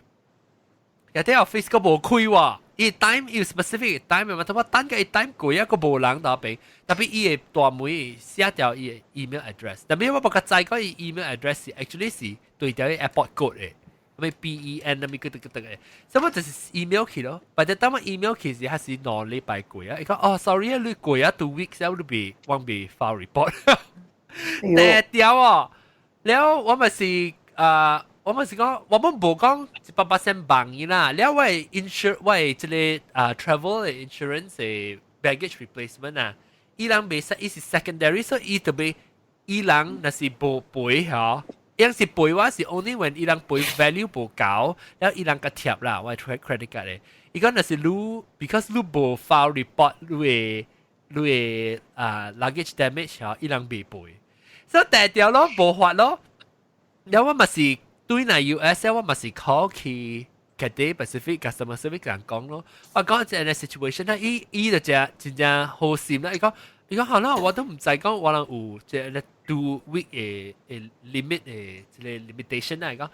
，Cathay office 閣無開喎，伊 time 伊有 specific time 嘛，我等個伊 time 過啊，閣無人佇邊，特別伊個大門寫著伊個 email address，特別我無較知講伊 email address 是 actually 是對著伊 airport code 嘅。咩 B E N 那咪個個個嘅，所以我就是 email 去咯。或者當我 email 去時，還是2禮拜過啊。伊講哦，sorry 啊，你過啊 2 weeks 了，你未我未 file report。掟掉哦，了我咪是啊，我咪是講，我們無講100%幫伊啦。了我 insure 我這個啊 travel insurance 的 baggage replacement 啊，伊人袂使，伊是 secondary，所以伊特別伊人若是無賠嗬。伊是賠我是 only when 伊人賠 value 無夠，了伊人共貼啦，我 credit card 嘅。伊講若是你 because 你無 file report 你的啊 luggage damage 嗬，伊人袂賠。所以第條咯無法咯。了我嘛是對來 US，我嘛是 call 去 Cathay Pacific customer service 人講咯。我講這個 situation 啦，伊伊就真真正好心啦，伊講。伊講好啦，我都毋知講我人有這個 2 week 的的 limit 的這個 limitation 啦。伊講，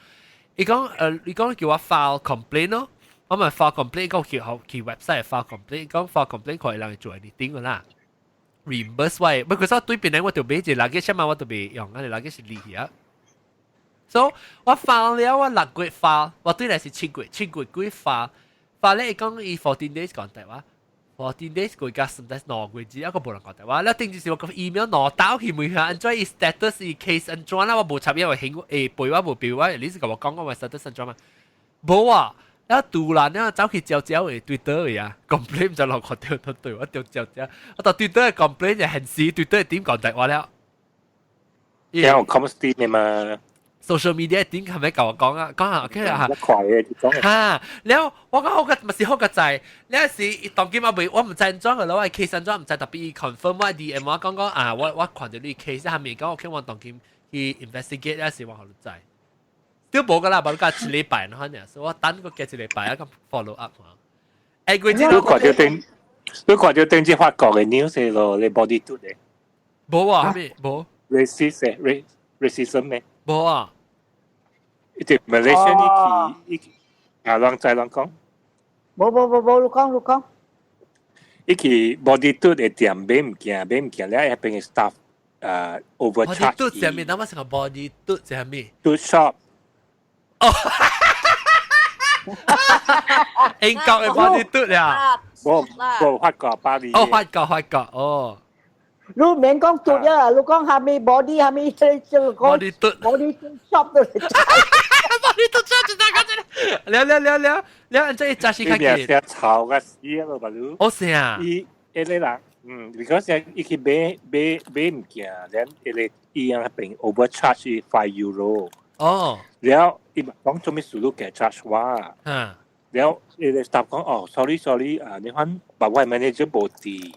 伊講伊講叫我 file complaint 咯，我咪 file complaint，講去去 website file complaint，講 file complaint 可以人做 anything 個啦。reimburse 我，不過說對邊咧我就買一個 luggage 嘛，我就袂用，啊，luggage 是離去啊。所以我 file 了，我6月 file，我對來是7月，7月幾 file，file 咧伊講伊 14 days 講電話。14 days 過加 sometimes 2個月之後，閣無人講電話。了頂就是我個 email 兩兜去問下，按怎伊 status 伊 case 按怎啦？我無插因為興誒賠我無賠我，你是共我講我 status 按怎嘛？無啊！了突然了走去招招的 Twitter 的啊，complain 就落看到對我就招招，我到 Twitter 的 complain 就現時 Twitter 點講電話了。有 comedy 嘅嘛。 social media 點係咪教我講啊？講下 OK 啊。一塊嘅講。嚇！了我講好個，咪是好個在，了是當今我未，我唔知怎個咯，我 case 怎唔知特別 confirm 我 DM 我講講啊，我看到你 case 下面講，我希望當今去 investigate 了是我好知。都無個啦，無個一禮拜喏，可能，所以我等個幾一禮拜啊，咁 follow up 嘛。誒，佢你看到頂，你看到頂隻法國嘅 news 咯，你 body 嘟嘅。無啊，咩無？racist racism 咩？無啊。伊隻 Malaysia 伊去伊啊，人知人講。無無無無，你講你講。伊去 body 嘟嘅店買物件，買物件了，彼邊嘅 staff overcharge。 body 嘟係咩？那麼是個 body 嘟係咩？嘟 shop。哦，英國嘅 body 嘟呀？無無法國巴黎。哦，法國法國哦。你免講嘟呀，你講蝦米 body 蝦米就講 body 嘟 body shop 都係。 body 嘟 shop 就大家這了了了了了，這扎是較緊。伊吵個死啊，老闆。哦是啊。伊彼個人，because 伊去買買買物件，然彼個伊樣彼邊 overcharge €5。哦。了伊嘛講做咩事都給 charge 我。了彼個 staff 講哦，sorry sorry 啊，你看把我 manager 無佇。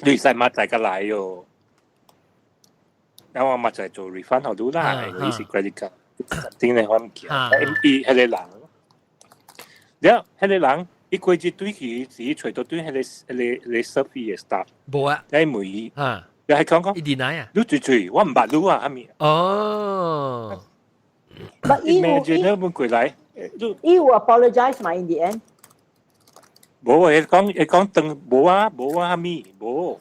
你使馬仔個來喲，然後我馬仔做 refund 好多啦，伊是 credit card，頂嚟我唔記得，伊彼個人，了彼個人，伊過日對去是揣到對彼個 serve 伊的 staff，無啊，你問伊，又係講講，伊 deny 啊，你最最我毋捌你啊，蝦米？哦，伊 manager 問過來，伊有 apologize 嘛 in the end？無，伊講伊講當無啊，無啊，蝦米無，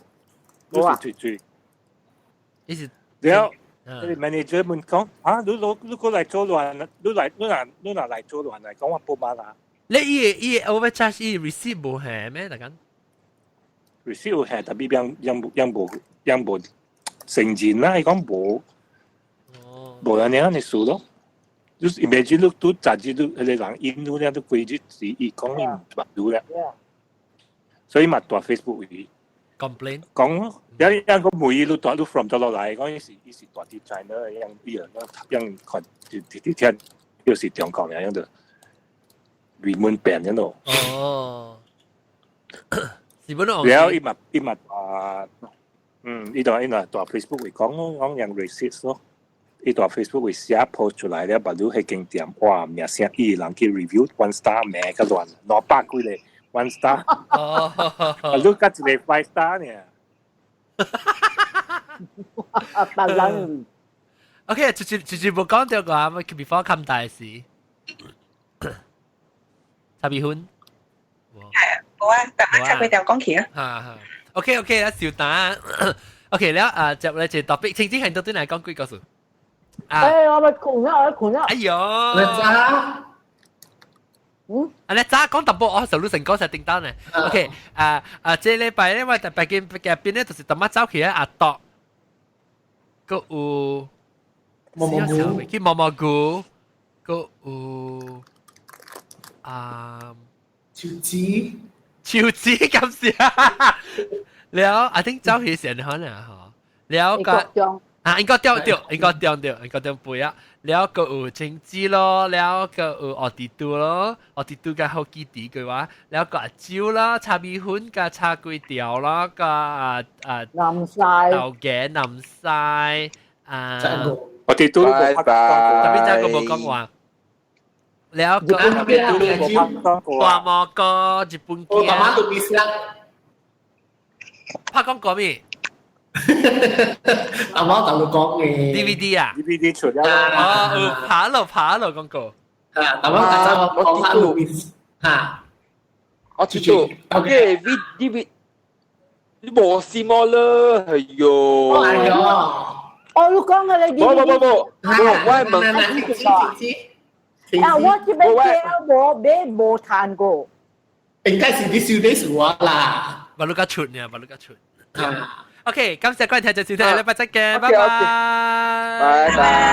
無啊，最最，伊是了，彼個 manager 問講，啊，你攞你過來做亂，你來你若你若來做亂來講我報碼啦。你伊伊 overcharge 伊 receipt 無係咩？大家 receipt 有係，特別樣樣樣無樣無承認啦，伊講無，無按呢按呢事咯。就是 imagine 你拄十日你彼個人引你了，你規日是伊講伊毋捌你了，所以嘛蹛 Facebook 位 complain 講咯，有有個問伊你蹛你 from 佗落來，講伊是伊是蹛佇 China，樣伊樣樣看佇佇聽，又是中國人樣的語文變了咯。哦，是本來了伊嘛伊嘛啊，伊就伊若蹛 Facebook 會講咯，講樣 racist 咯。伊蹛 Facebook 會寫 post 出來了，把你彼間店哇，名聲伊人去 review one star 名較亂，200幾個 one star，啊，你甲一個 five star 呢？啊，白人。 OK，直接直接無講到個啊，before 冚大事，差比分。係啊，冇啊，特別插佢條講起啊。哈哈，OK OK 啊，小蛋，OK 了啊，接來一個 topic，清清係到對嚟講幾個數？哎，我咪困啦，我困啦。哎呦，你早，啊，你早講淡薄，我手路成講實叮當呢。OK，啊啊，這禮拜咧，我特別見嘅邊咧，就是特乜走起阿多，個有毛毛菇，去毛毛菇，個有啊，手指，手指咁是啊，了，I think 走起先可能嗬，了個。啊，應該掉掉，應該掉掉，應該掉背啊。了個有青子咯，了個有奧迪度咯，奧迪度加好基地嘅話，了個阿蕉啦，茶米粉加茶粿條啦，個啊啊南晒豆嘅南晒啊，我哋都拜拜，特別真個冇講話。了個大毛哥日本我媽媽都未識。拍講過咩？阿媽同佢講嘅 DVD 啊，DVD 出咗哦，有拍咯拍咯廣告。啊，阿媽頭先講下路嚇，我知道。OK V D V，你無事麼啦？哎喲。哎喲。哦，你講嘅你 DVD。冇冇冇冇，我係問。啊，我這邊聽無買無談過。應該是你燒啲數啦。把你個出呢，把你個出。OK，感謝各位聽眾收聽，禮拜再見，拜拜，拜拜。